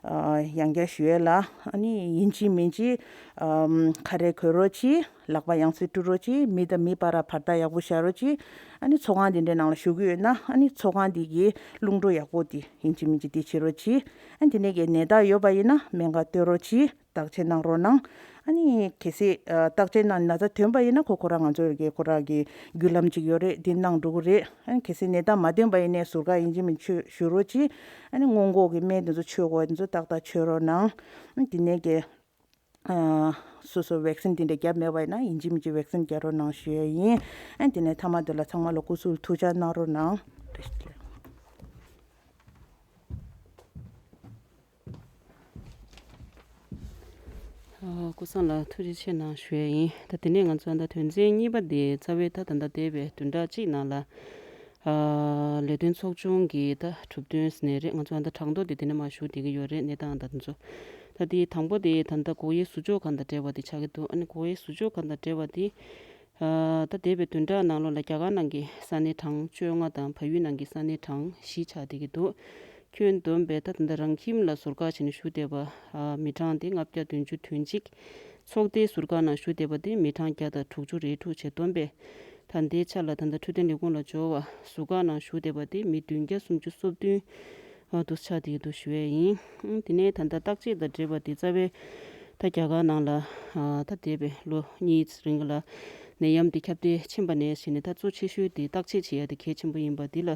ཨ་ཡང་བསྐྱར་ཞུ་ཡ་ལ་ཨ་ནི་ཡིན་གཅིག་མིན་གཅིག་ཨམ་ཁ་རས་གོན་རོགས་གྱིས། ལག་པ་ཡང་སེ་བཀྲུ་རོགས་གྱིས། མི་དང་མི་བར་བར་ཐག་ཡག་པོ་བཞག་རོགས་གྱིས། ཨ་ནི་ཚོགས་ཁང་དེ་འདྲའི་ནང་ལ་ཞུགས་ཀྱི་ཡོད་ན་ཨ་ནི་ཚོགས་ཁང་དེ་གི་རླུང་འགྲོ་ཡག་པོ་དེ་ཡིན་གཅིག་མིན་གཅིག་དེ་བྱེད་རོགས་གྱིས། ཨ་ནི་དེ་ནས་ཀྱི་ནད་རྟགས་ཡོད་པ་ཡིན་ན་སྨན་ཁང་སྟོན་རོགས་གྱིས། བརྟག་དཔྱད་གནང་རོགས་གནང་། ཨ་ནི་གལ་སྲིད་ཨ་བརྟག་དཔྱད་གནང་ན་ཚ་ཐོན་པ་ཡིན་ན་ཁོ་ཁོ་རང་ང་ཚོ་གི་ཁོ་རང་གི་བརྒྱུད་ལམ་ཅིག་ཡོད་རེད། དེ་གནང་འགྲོ་གི་རེད། ཨ་ནི་གལ་སྲིད་ནད་རྟགས་མ་ཐོན་པ་ཡིན་ནའི་ཟུར་བཀག་ཡིན་གཅིག་མིན་གཅིག་ཞུ་རོགས་གྱིས། ཨ་ནི་སྔོན་འགོག་གི་སྨན་དེ་ཚོ་མཆོད་དགོས་དེ་ཚོ་ཏག་ཏག་མཆོད་རོགས་གནང་། ཨ་ནི་དེ་ནས་ཀྱི་ཨ་སོ་སོ་བེག་སིན་དེ་འདྲ་བརྒྱབ་མེད་པ་ཡིན་ན་ཡིན་གཅིག་མིན་གཅིག་བེག་སིན་བརྒྱབ་རོགས་གནང་ཞུ་ཡ་ཡིན། ཨ་དེ་ནས་མཐའ་མ་དེ་ལ་ཚང་མ་ལ་སྐུ་གཟུགས་ཐུགས་ཅག་གནང་རོགས་གནང་། ཨ་སྐུ་བཟང་ལགས་ཐུགས་རྗེ་ཆེ་གནང་ཞུ་ཡ་ཡིན། ད་དེ་ནས་ང་ཚོ་ད་དོན་ཚན་གཉིས་པ་དེ་རྩ་བའི་ད་ད་ལྟ་འདས་པའི་བདུན་ཕྲག་གཅིག་ནང་ལ། ཨ་ལས་དོན་ཚོགས་ཆུང་གི་ད་གྲུབ་དོན་ཟེར་ནའི་རེད། ང་ཚོ་ཨ་ད་གྲངས་ཐོ་དེ་དེ་ནས་མར་ཞུ་བསྡད་ཀྱི་ཡོད་རེད། གནས་སྟངས་ད་དེ་ཚོ། ད་དེ་དང་པོ་དེ་ད་ལྟ་སྒོ་དབྱེ་ཟུར་འཇོག་ཁང་དང་འབྲེལ་བ་དེ་ཆགས་ཀྱི་འདུག་ཨ་ནི་སྒོ་དབྱེ་ཟུར་འཇོག་ཁང་དང་འབྲེལ་བ་དེ་ཨ་ད་འདས་པའི་བདུན་ཕྲག་ནང་ལོགས་ལ་རྒྱ་གར་ནང་གི་ས་གནས་གྲངས་བཅོ་ལྔ་དང་བལ་ཡུལ་ནང་གི་ས་གནས་གྲངས་བཞི་ཆགས་བསྡད་ཀྱི་འདུག་ཁྱོན་བསྡོམས་པས་ད་ད་ལྟ་རང་ཁྱིམ་ལ་ཟུར་བཀག་བྱས་ནས་བཞུགས་བསྡད་པ་ཨ་མི་གྲངས་དེ་ལྔ་བརྒྱ་བདུན་ཅུ་དོན་གཅིག་ཚོགས་སྡེའི་ཟུར་བཀག་ནང་བཞུགས་བསྡད་པ་དེ་མི་གྲངས་བརྒྱ་དང་དྲུག་ཅུ་རེ་དྲུག་བྱས། བསྡོམས་པས་ད་ལྟའི་ཆ་ལ་ད་ལྟ་འཕྲོད་བསྟེན་ལས་ཁུངས་ལ་འབྱོར་བ་ཟུར་བཀག་ནང་བཞུགས་བསྡད་པ་དེ་མི་བདུན་བརྒྱ་སུམ་ཅུ་སོ་བདུན་ཨ་འདུག་ཆགས་བསྡད་ཀྱི་འདུག་ཞུ་ཡས་ཡིན། ཨང་དེ་ནས་ད་ལྟ་བརྟག་དཔྱད་དང་འབྲེལ་བ་དེ་རྩ་བའི་ད་རྒྱ་གར་ནང་ལ་ཨ་ད་འདས་པའི་ལོ་གཉིས་རིང་ལ་ནད་ཡམས་དེ་ཁྱབ་གདལ་ཕྱིན་པ་ནས་བྱས་ནས་ད་གཙོ་ཆེ་ཤོས་དེ་བརྟག་དཔྱད་བྱེད་ཡ་དེ་གལ་ཆེན་པོ་ཡིན་པ་འདི་ལ་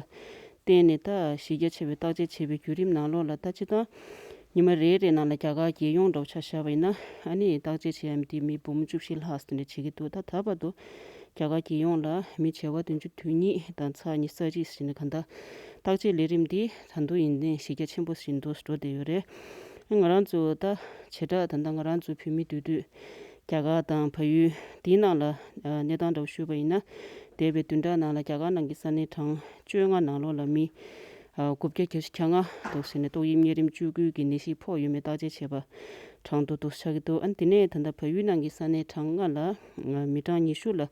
བརྟེན་ནས་ད་གཞི་རྒྱ་ཆེ་བའི་བརྟག་དཔྱད་བྱེད་པའི་བརྒྱུད་རིམ་ནང་ལོགས་ལ་ད་སྤྱིར་བཏང་ཉི་མ་རེ་རེ་ནང་ལ་རྒྱ་གར་རྒྱལ་ཡོངས་འདྲ་བོ་ཆ་བཞག་པ་ཡིན་ན་ཨ་ནི་བརྟག་དཔྱད་བྱེད་ཡ་མི་དེ་མི་འབུམ་བཅུ་བཞི་ལྷག་ཙམ་དེ་འདྲ་བྱེད་ཀྱི་འདུག་ད་ད་བར་དུ་རྒྱ་གར་རྒྱལ་ཡོངས་ལ་མི་བྱེ་བ་བདུན་ཅུ་དོན་གཉིས་དང་ཚེག་ཉི་ཤུ་རྩ་གཅིག་ཟིན་ནས་གང་ལྟར་བརྟག་དཔྱད་ལས་རིམ་འདི་ད་དུང་ཡིན་ནའི་གཞི་རྒྱ་ཆེན་པོ་ཞིག་འདུག་འགྲོ་བསྡད་ཡོད་རེད། ང་རང་ཚོ་ད་བྱེ་བྲག་ད་ལྟ་ང་རང་ཚོ་བོད་མི་འདུས་སྡོད་རྒྱ་གར་དང་བལ་ཡུལ་འདིའི་ནང་ལ་གནས་སྟངས་འདྲ་བོ་ཞུས་པ་ཡིན་ན། འདས་པའི་བདུན་ཕྲག་ནང་ལ་རྒྱ་གར་ནང་གི་ས་གནས་གྲངས་བཅོ་ལྔ་ནང་ལོགས་ལ་མི་དགུ་བརྒྱ་བརྒྱད་ཅུ་གྱ་ལྔ་འདུག་ཟེར་ནས་ཏོག་དབྱིབས་གཉན་རིམས་བཅུ་དགུ་གི་ནད་གཞི་ཕོག་ཡོད་མེད་བརྟག་དཔྱད་བྱས་པ་གྲངས་ཐོ་འདུག་ཆགས་ཀྱི་འདུག་ཨ་ནི་དེ་ནས་ད་ལྟ་བལ་ཡུལ་ནང་གི་ས་གནས་གྲངས་ལྔ་ལ་མི་གྲངས་ཉི་ཤུ་ལ་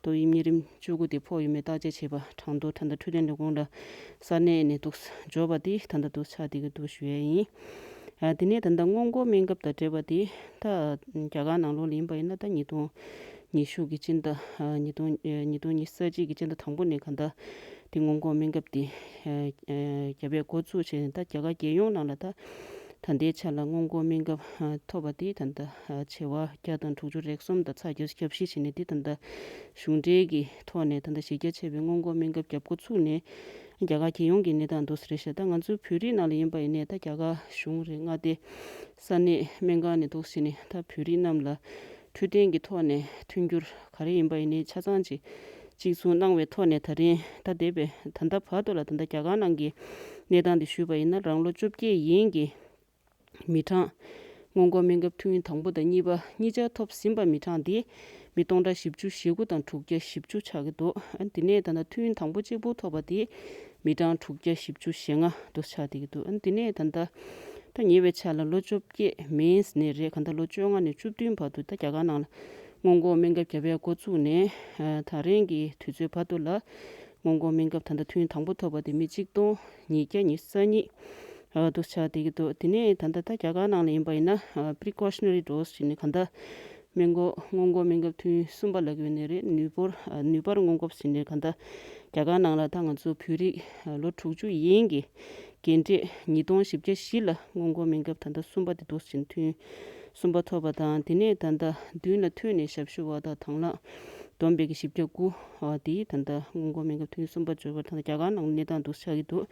ཏོག་དབྱིབས་གཉན་རིམས་བཅུ་དགུ་དེ་ཕོག་ཡོད་མེད་བརྟག་དཔྱད་བྱས་པ་གྲངས་ཐོ་ད་ལྟ་འཕྲོད་བསྟེན་ལས་ཁུངས་ལ་ས་གནས་ནས་འདུག་འབྱོར་བ་དེ་ད་ལྟ་འདུག་ཆགས་བསྡད་ཀྱི་འདུག་ཞུ་ཡས་ཡིན། ཨ་དེ་ནས་ད་ལྟ་སྔོན་འགོག་སྨན་ཁབ་དང་འབྲེལ་བ་དེ་ད་རྒྱ་གར་ནང་ལོགས་ལ་ཡིན་པ་ཡིན་ན་ད་ཉིས་སྟོང་ཉི་ཤུ་གི་སྤྱི་ཟླ་ཨ་ཉིས་སྟོང་ཨ་ཉིས་སྟོང་ཉི་ཤུ་རྩ་གཅིག་གི་སྤྱི་ཟླ་དང་པོ་ནས་གང་ལྟར་དེ་སྔོན་འགོག་སྨན་ཁབ་དེ་ཨ་ཨ་རྒྱབ་ཡས་འགོ་བཙུགས་བྱས་ནས་ད་རྒྱ་གར་རྒྱལ་ཡོངས་ནང་ལ་ད་ད་ལྟའི་ཆ་ལ་སྔོན་འགོག་སྨན་ཁབ་ཨ་ཐོབ་པ་དེ་ད་ལྟ་ཨ་བྱེ་བ་བརྒྱ་དང་དྲུག་ཅུ་རེ་གསུམ་དང་ཚེག་བརྒྱད་ཅུ་གྱ་བཞི་བྱས་ནས་དེ་ད་ལྟ་གཞུང་འབྲེལ་གྱི་ཐོག་ནས་ད་ལྟ་གཞི་རྒྱ་ཆེ་བའི་སྔོན་འགོག་སྨན་ཁབ་བརྒྱབ་འགོ་ཚུགས་ནས། རྒྱ་གར་རྒྱལ་ཡོངས་ཀྱི་གནས་སྟངས་འདུག་སེ་རེད་ཤག་ད་ང་ཚོའི་བོད་རིགས་ནང་ལ་ཡིན་པ་ཡིན་ནའི་ད་རྒྱ་གར་གཞུང་རེད། མངའ་སྡེ་ས་གནས་སྨན་ཁང་ནས་འདུག་སེ་ནས་ད་བོད་རིགས་རྣམས་ལ་འཕྲོད་བསྟེན་གྱི་ཐོག་ནས་མཐུན་འགྱུར་ག་རེ་ཡིན་པ་ཡིན་ནའི་ཆ་ཚང་ཅིག་གཅིག་མཚུངས་གནང་བའི་ཐོག་ནས་ད་རིང་ད་འདས་པའི་ད་ལྟ་བར་དུ་ལ་ད་ལྟ་རྒྱ་གར་ནང་གི་གནས་སྟངས་དེ་ཞུས་པ་ཡིན་ན་རང་ལོ་བཅོ་བརྒྱད་ཡན་གྱི་མི་གྲངས་སྔོན་འགོག་སྨན་ཁབ་ཐུན་དང་པོ་དང་གཉིས་པ་གཉིས་ཆ་ཐོབ་ཟིན་པ་མི་གྲངས་དེ་མི་སྟོང་ཕྲག་བཞི་བཅུ་ཞེ་དགུ་དང་དྲུག་བརྒྱ་བཞི་བཅུ་ཆགས་ཀྱི་འདུག་ཨ་ནི་དེ་ནས་ད་ལྟ་ཐུན་དང་པོ་གཅིག་པུ་ཐོབ་པ་དེ་མི་གྲངས་དྲུག་བརྒྱ་བཞི་བཅུ་ཞེ་ལྔ་འདུག་ཆགས་བསྡད་ཀྱི་འདུག་ཨ་ནི་དེ་ནས་ད་ལྟ་ད་ཉེ་བའི་ཆར་ལ་ལོ་བཅོ་བརྒྱད་མིན་ནས་རེད། གང་ལྟར་ལོ་བཅོ་ལྔ་ནས་བཅུ་བདུན་བར་དུ་ད་རྒྱ་གར་ནང་ལ་སྔོན་འགོག་སྨན་ཁབ་བརྒྱབ་ཡ་འགོ་བཙུགས་ནས་ད་རིང་གི་དུས་ཚོད་བར་དུ་ལ། སྔོན་འགོག་སྨན་ཁབ་ད་ལྟ་ཐུན་དང་པོ་ཐོབ་པ་དེ་མི་གཅིག་སྟོང་ཉིས་བརྒྱ་ཉི་ཤུ་རྩ་གཉིས་འདུག་ཆགས་བསྡད་ཀྱི་འདུག་དེ་ནས་ད་ལྟ་ད་རྒྱ་གར་ནང་ལ་ཡིན་པ་ཡིན་ན་precautionary dose་ཞེས་ནས་གང་ལྟར་སྨན་འགོག་སྔོན་འགོག་སྨན་ཁབ་ཐུན་གསུམ་པ་ལབ་ཀྱི་ཡོད་ནི་རེད། ནུས་སྤོར་ནུས་པར་སྔོན་འགོག་ཞེས་ནས་གང་ལྟར་རྒྱ་གར་ནང་ལ་ད་ང་ཚོ་བོད་རིགས་ལོ་དྲུག་ཅུ་ཡན་གྱི་རྒན་གྲས་ཉིས་སྟོང་བཞི་བརྒྱ་བཞི་ལ་སྔོན་འགོག་སྨན་ཁབ་ད་ལྟ་གསུམ་པ་དེ་འདུག་ཟིན་ཐུན་གསུམ་པ་ཐོབ་པ་དང་དེ་ནས་ད་ལྟ་མདུན་ལ་ཐོན་ནས་ཞབས་ཞུ་བ་དང་དང་བླངས་བསྡོམས་པས་ཀྱི་བཞི་བརྒྱ་དགུ་དེ་ད་ལྟ་སྔོན་འགོག་སྨན་ཁབ་ཐུན་གསུམ་པ་འབྱོར་བར་ད་ལྟ་རྒྱ་གར་ནང་གནས་སྟངས་འདུག་ཆགས་ཀྱི་འདུག་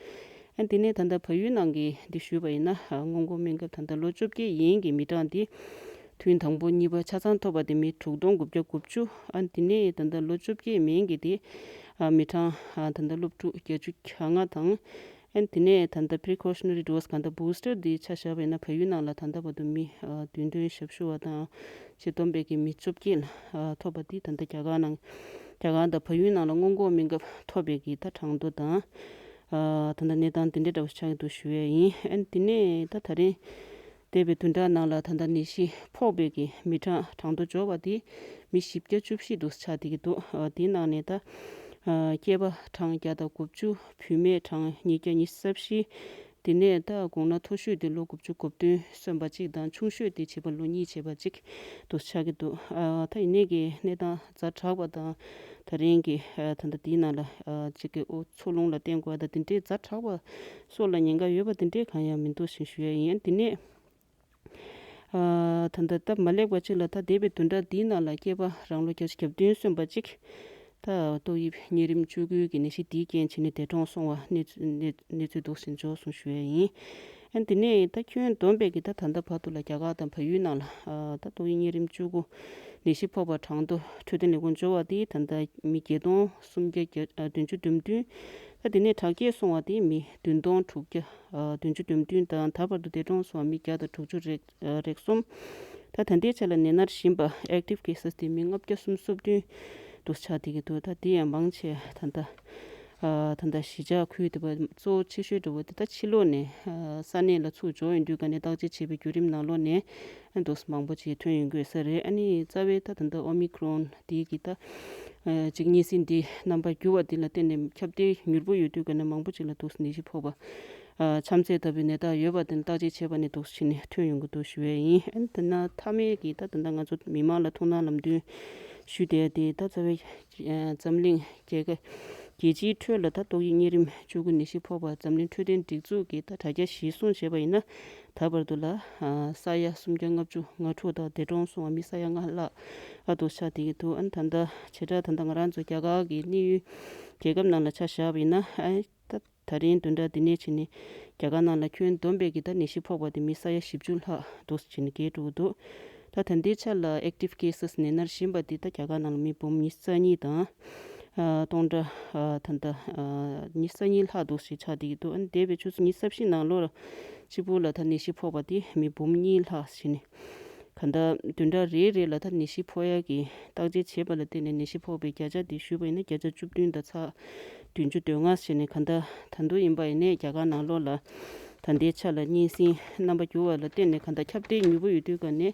ཨ་དེ་ནས་ད་ལྟ་བལ་ཡུལ་ནང་གི་འདི་ཞུས་པ་ཡིན་ན་སྔོན་འགོག་སྨན་ཁབ་ད་ལྟ་ལོ་བཅོ་བརྒྱད་ཡན་གྱི་མི་གྲངས་དེ་ཐུན་དང་པོ་གཉིས་པ་ཆ་ཚང་ཐོབ་པ་དེ་མི་དྲུག་སྟོང་དགུ་བརྒྱ་དགུ་བཅུ། ཨ་དེ་ནས་ད་ལྟ་ལོ་བཅོ་བརྒྱད་མན་གྱི་དེ་མི་གྲངས་ད་ལྟ་སློབ་ཕྲུག་བརྒྱད་ཅུ་གྱ་ལྔ་དང་། ཨན་དེ་ནས་ད་ལྟ་precautionary dose་གང་ལྟར་booster་འདི་ཆ་བཞག་པ་ཡིན་ན་བལ་ཡུལ་ནང་ལ་ད་ལྟ་བར་དུ་མི་བདུན་སྟོང་ཞབས་ཞུ་བ་དང་ཞེས་བསྡོམས་པས་ཀྱི་མི་བཅོ་བརྒྱད་ལ་ཐོབ་པ་འདི་ད་ལྟ་རྒྱ་གར་ནང་རྒྱ་གར་དང་བལ་ཡུལ་ནང་ལ་སྔོན་འགོག་སྨན་ཁབ་ཐོབ་པའི་གི་ད་གྲངས་ཐོ་དང་ ད་ལྟ་གནས་སྟངས་དེ་འདྲ་འདྲ་བོ་ཆགས་ཀྱི་འདུག་ཞུ་ཡས་ཡིན། ཨ་ནི་དེ་ནས་ད་ད་རིང་འདས་པའི་བདུན་ཕྲག་ནང་ལ་ད་ལྟ་ནད་གཞི་ཕོག་པའི་གི་མི་གྲངས་གྲངས་ཐོ་འབྱོར་བ་དེ་མི་བཞི་བརྒྱ་བཅུ་བཞི་འདུག་ཆགས་བསྡད་ཀྱི་འདུག་དེའི་ནང་ནས་ད་སྐྱེས་པ་གྲངས་བརྒྱ་དང་དགུ་བཅུ། བུད་མེད་གྲངས་ཉིས་བརྒྱ་ཉི་ཤུ་རྩ་བཞི། དེ་ནས་ད་དགུང་ན་མཐོ་ཤོས་དེ་ལོ་དགུ་བཅུ་གོ་བདུན་སོན་པ་གཅིག་དང་། ཆུང་ཤོས་དེ་བྱིས་པ་ལོ་གཉིས་བྱས་པ་གཅིག་འདུག་ཆགས་ཀྱི་འདུག་ཨ་ད་ཡིན་ནའི་གི་གནས་སྟངས་ཛ་དྲག་པ་དང་། ད་རིང་གི་ཨ་ད་ལྟ་དེའི་ནང་ལ་ཨ་གཅིག་གི་འོ་འཚོ་རླུང་ལ་བརྟེན་དགོས་པ་དང་། དེ་འདྲའི་ཛ་དྲག་པ་སྲོག་ལ་ཉེན་ཁ་ཡོད་པ་དེ་འདྲའི་གང་ཡང་མི་འདུག་ཞེས་ཞུ་ཡ་ཡིན། དེ་ནས་ཨ་ད་ལྟ་སྟབས་མ་ལེགས་པ་ཅིག་ལ་ད་འདས་པའི་བདུན་ཕྲག་འདིའི་ནང་ལ་སྐྱེས་པ་རང་ལོ་བརྒྱད་ཅུ་གྱ་བདུན་སོན་པ་གཅིག་ད་ཏོག་དབྱིབས་གཉན་རིམས་བཅུ་དགུ་གི་ནད་གཞི་འདིའི་རྐྱེན་བྱས་ནས་འདས་གྲོངས་སོང་བ་གནས་ཚུལ་གནས་གནས་ཚུལ་འདུག་ཟིན་འབྱོར་སོང་ཞུ་ཡ་ཡིན། ཨ་དེ་ནས་ད་ཁྱོན་བསྡོམས་པའི་གི་ད་ད་ལྟ་བར་དུ་ལ་རྒྱ་གར་དང་བལ་ཡུལ་ནང་ལ་ཨ་ད་ཏོག་དབྱིབས་གཉན་རིམས་བཅུ་དགུ་ནད་གཞི་ཕོག་པ་གྲངས་ཐོ་འཕྲོད་བསྟེན་ལས་ཁུངས་འབྱོར་བ་དེ་ད་ལྟ་མི་བརྒྱད་སྟོང་སུམ་བརྒྱ་བརྒྱ་ཨ་བདུན་ཅུ་དོན་བདུན། ད་དེ་ནས་དྲག་སྐྱེད་སོང་བ་དེ་མི་བདུན་སྟོང་དྲུག་བརྒྱ་ཨ་བདུན་ཅུ་དོན་བདུན་དང་། ད་བར་དུ་འདས་གྲོངས་སོང་བ་མི་བརྒྱ་དང་དྲུག་ཅུ་རེ་ཨ་རེ་གསུམ། ད་ད་ལྟའི་ཆ་ལ་ནད་མནར་བཞིན་པ་ཨེག་ཊིབ་ཀེ་སེས་དེ་མི་ལྔ་བརྒྱ་སུམ་ཅུ་སོ་བདུན་འདུག་ཆགས་བསྡད་ཀྱི་འདུག་ད་དེ་ཡང་མང་ཆེ་ད་ལྟ་ཨ་ད་ལྟ་གཞིས་ཆགས་ཁུལ་དེ་བ་གཙོ་བོ་ཆེ་ཤོས་འདྲ་བོ་དེ་ད་ཕྱི་ལོགས་ནས་ཨ་ས་གནས་ལ་ཚུར་འབྱོར་ཡོང་དུས་ག་ནས་བརྟག་དཔྱད་བྱས་པའི་བརྒྱུད་རིམ་ནང་ལོགས་ནས་ཨ་འདུག་མང་པོ་ཅིག་ཐོན་ཡོང་གི་ཡོད་ས་རེད། ཨ་ནི་རྩ་བའི་ད་ད་ལྟ་ཨོ་མི་ཀྲོན་དེ་གི་ད་ཨ་གཅིག་གཉན་སྲིན་འདི་རྣམ་པ་འགྱུར་བ་འདི་ལ་བརྟེན་ནས་ཁྱབ་གདལ་མྱུར་པོ་ཡོད་དུས་ག་ནས་མང་པོ་ཅིག་ལ་འདུག་ནད་གཞི་ཕོག་པ། ཨ་ཆམ་ཚད་ལྟ་བུའི་ནད་རྟགས་ཡོད་པ་དེ་བརྟག་དཔྱད་བྱས་པ་ནས་འདུག་སེ་བྱས་ནས་ཐོན་ཡོང་གི་འདུག་ཞུ་ཡས་ཡིན། ཨ་ནི་དེ་ན་མཐའ་མའི་གི་ད་ད་ལྟ་ང་ཚོ་མི་མང་ལ་ཐུགས་སྣང་ལམ་སྟོན་ཞུ་བསྡད་དེ། ད་རྩ་བའི་ཨ་འཛམ་གླིང་རྒྱལ་ཁབ་རྒྱལ་སྤྱིའི་ཁྲོད་ལ་ད་ཏོག་དབྱིབས་གཉན་རིམས་བཅུ་དགུ་ནད་གཞི་ཕོག་པ་འཛམ་གླིང་འཕྲོད་བསྟེན་སྒྲིག་འཛུགས་ཀྱིས་ད་དྲ་རྒྱ་གཞིར་བཟུང་བྱས་པ་ཡིན་ན། ད་བར་དུ་ལ་ཨ་ས་ཡ་སུམ་བརྒྱ་ལྔ་བཅུ་ང་དྲུག་དང་། འདས་གྲོངས་སོང་བ་མི་ས་ཡ་ལྔ་ལྷག་ཨ་འདུག་ཆགས་བསྡད་ཀྱི་འདུག་ཨ་ནི་ད་ལྟ་བྱེ་བྲག་ད་ལྟ་ང་རང་ཚོ་རྒྱ་གར་གྱི་གནས་ཡུལ་རྒྱལ་ཁབ་ནང་ལ་ཆ་བཞག་པ་ཡིན་ན། ཨ་ད་ད་རིང་བདུན་ཕྲག་འདི་ནས་བྱས་ནས་རྒྱ་གར་ནང་ལ་ཁྱོན་བསྡོམས་པའི་གི་ད་ནད་གཞི་ཕོག་པ་དེ་མི་ས་ཡ་བཞི་བཅུ་ལྷག་འདུག་སེ་བྱས་ནས་བརྒལ་འགྲོ་གི་འདུག་ད་ད་ལྟའི་ཆ་ལ་ཨེག་ཊིབ་ཀེ་སེས་ནད་མནར་བཞིན་པ་དེ་ད་རྒྱ་གར་ནང་ལ་མི་འབུམ་ཉི་ཤུ་རྩ་གཉིས་དང་ཨ་སྟོང་ཕྲག་ཨ་ད་ལྟ་ཨ་ཉི་ཤུ་རྩ་གཉིས་ལྷག་འདུག་སེ་ཆགས་བསྡད་ཀྱི་འདུག་ཨ་ནི་འདས་པའི་ཆུ་ཚོད་ཉི་ཤུ་རྩ་བཞི་ནང་ལོར་གཅིག་པུ་ལ་ད་ནད་གཞི་ཕོག་པ་དེ་མི་འབུམ་གཉིས་ལྷག་བྱས་ནས། ག་ད་བདུན་ཕྲག་རེ་རེ་ལ་ད་ནད་གཞི་ཕོག་ཡག་གི་བརྟག་དཔྱད་བྱས་པ་ལ་བརྟེན་ནས་ནད་གཞི་ཕོག་པའི་བརྒྱ་ཆ་དེ་ཞུས་པ་ཡིན་ན་བརྒྱ་ཆ་བཅུ་བདུན་དང་ཚེག་བདུན་ཅུ་དོན་ལྔ་བྱས་ནས། ག་ད་ད་དུང་ཡིན་པ་ཡིན་ནའི་རྒྱ་གར་ནང་ལོགས་ལ་ད་ལྟའི་ཆ་ལ་གཉན་སྲིན་རྣམ་པ་འགྱུར་བ་ལ་བརྟེན་ནས་ག་ད་ཁྱབ་གདལ་མྱུར་པོ་ཡོད་དུས་ག་ནས་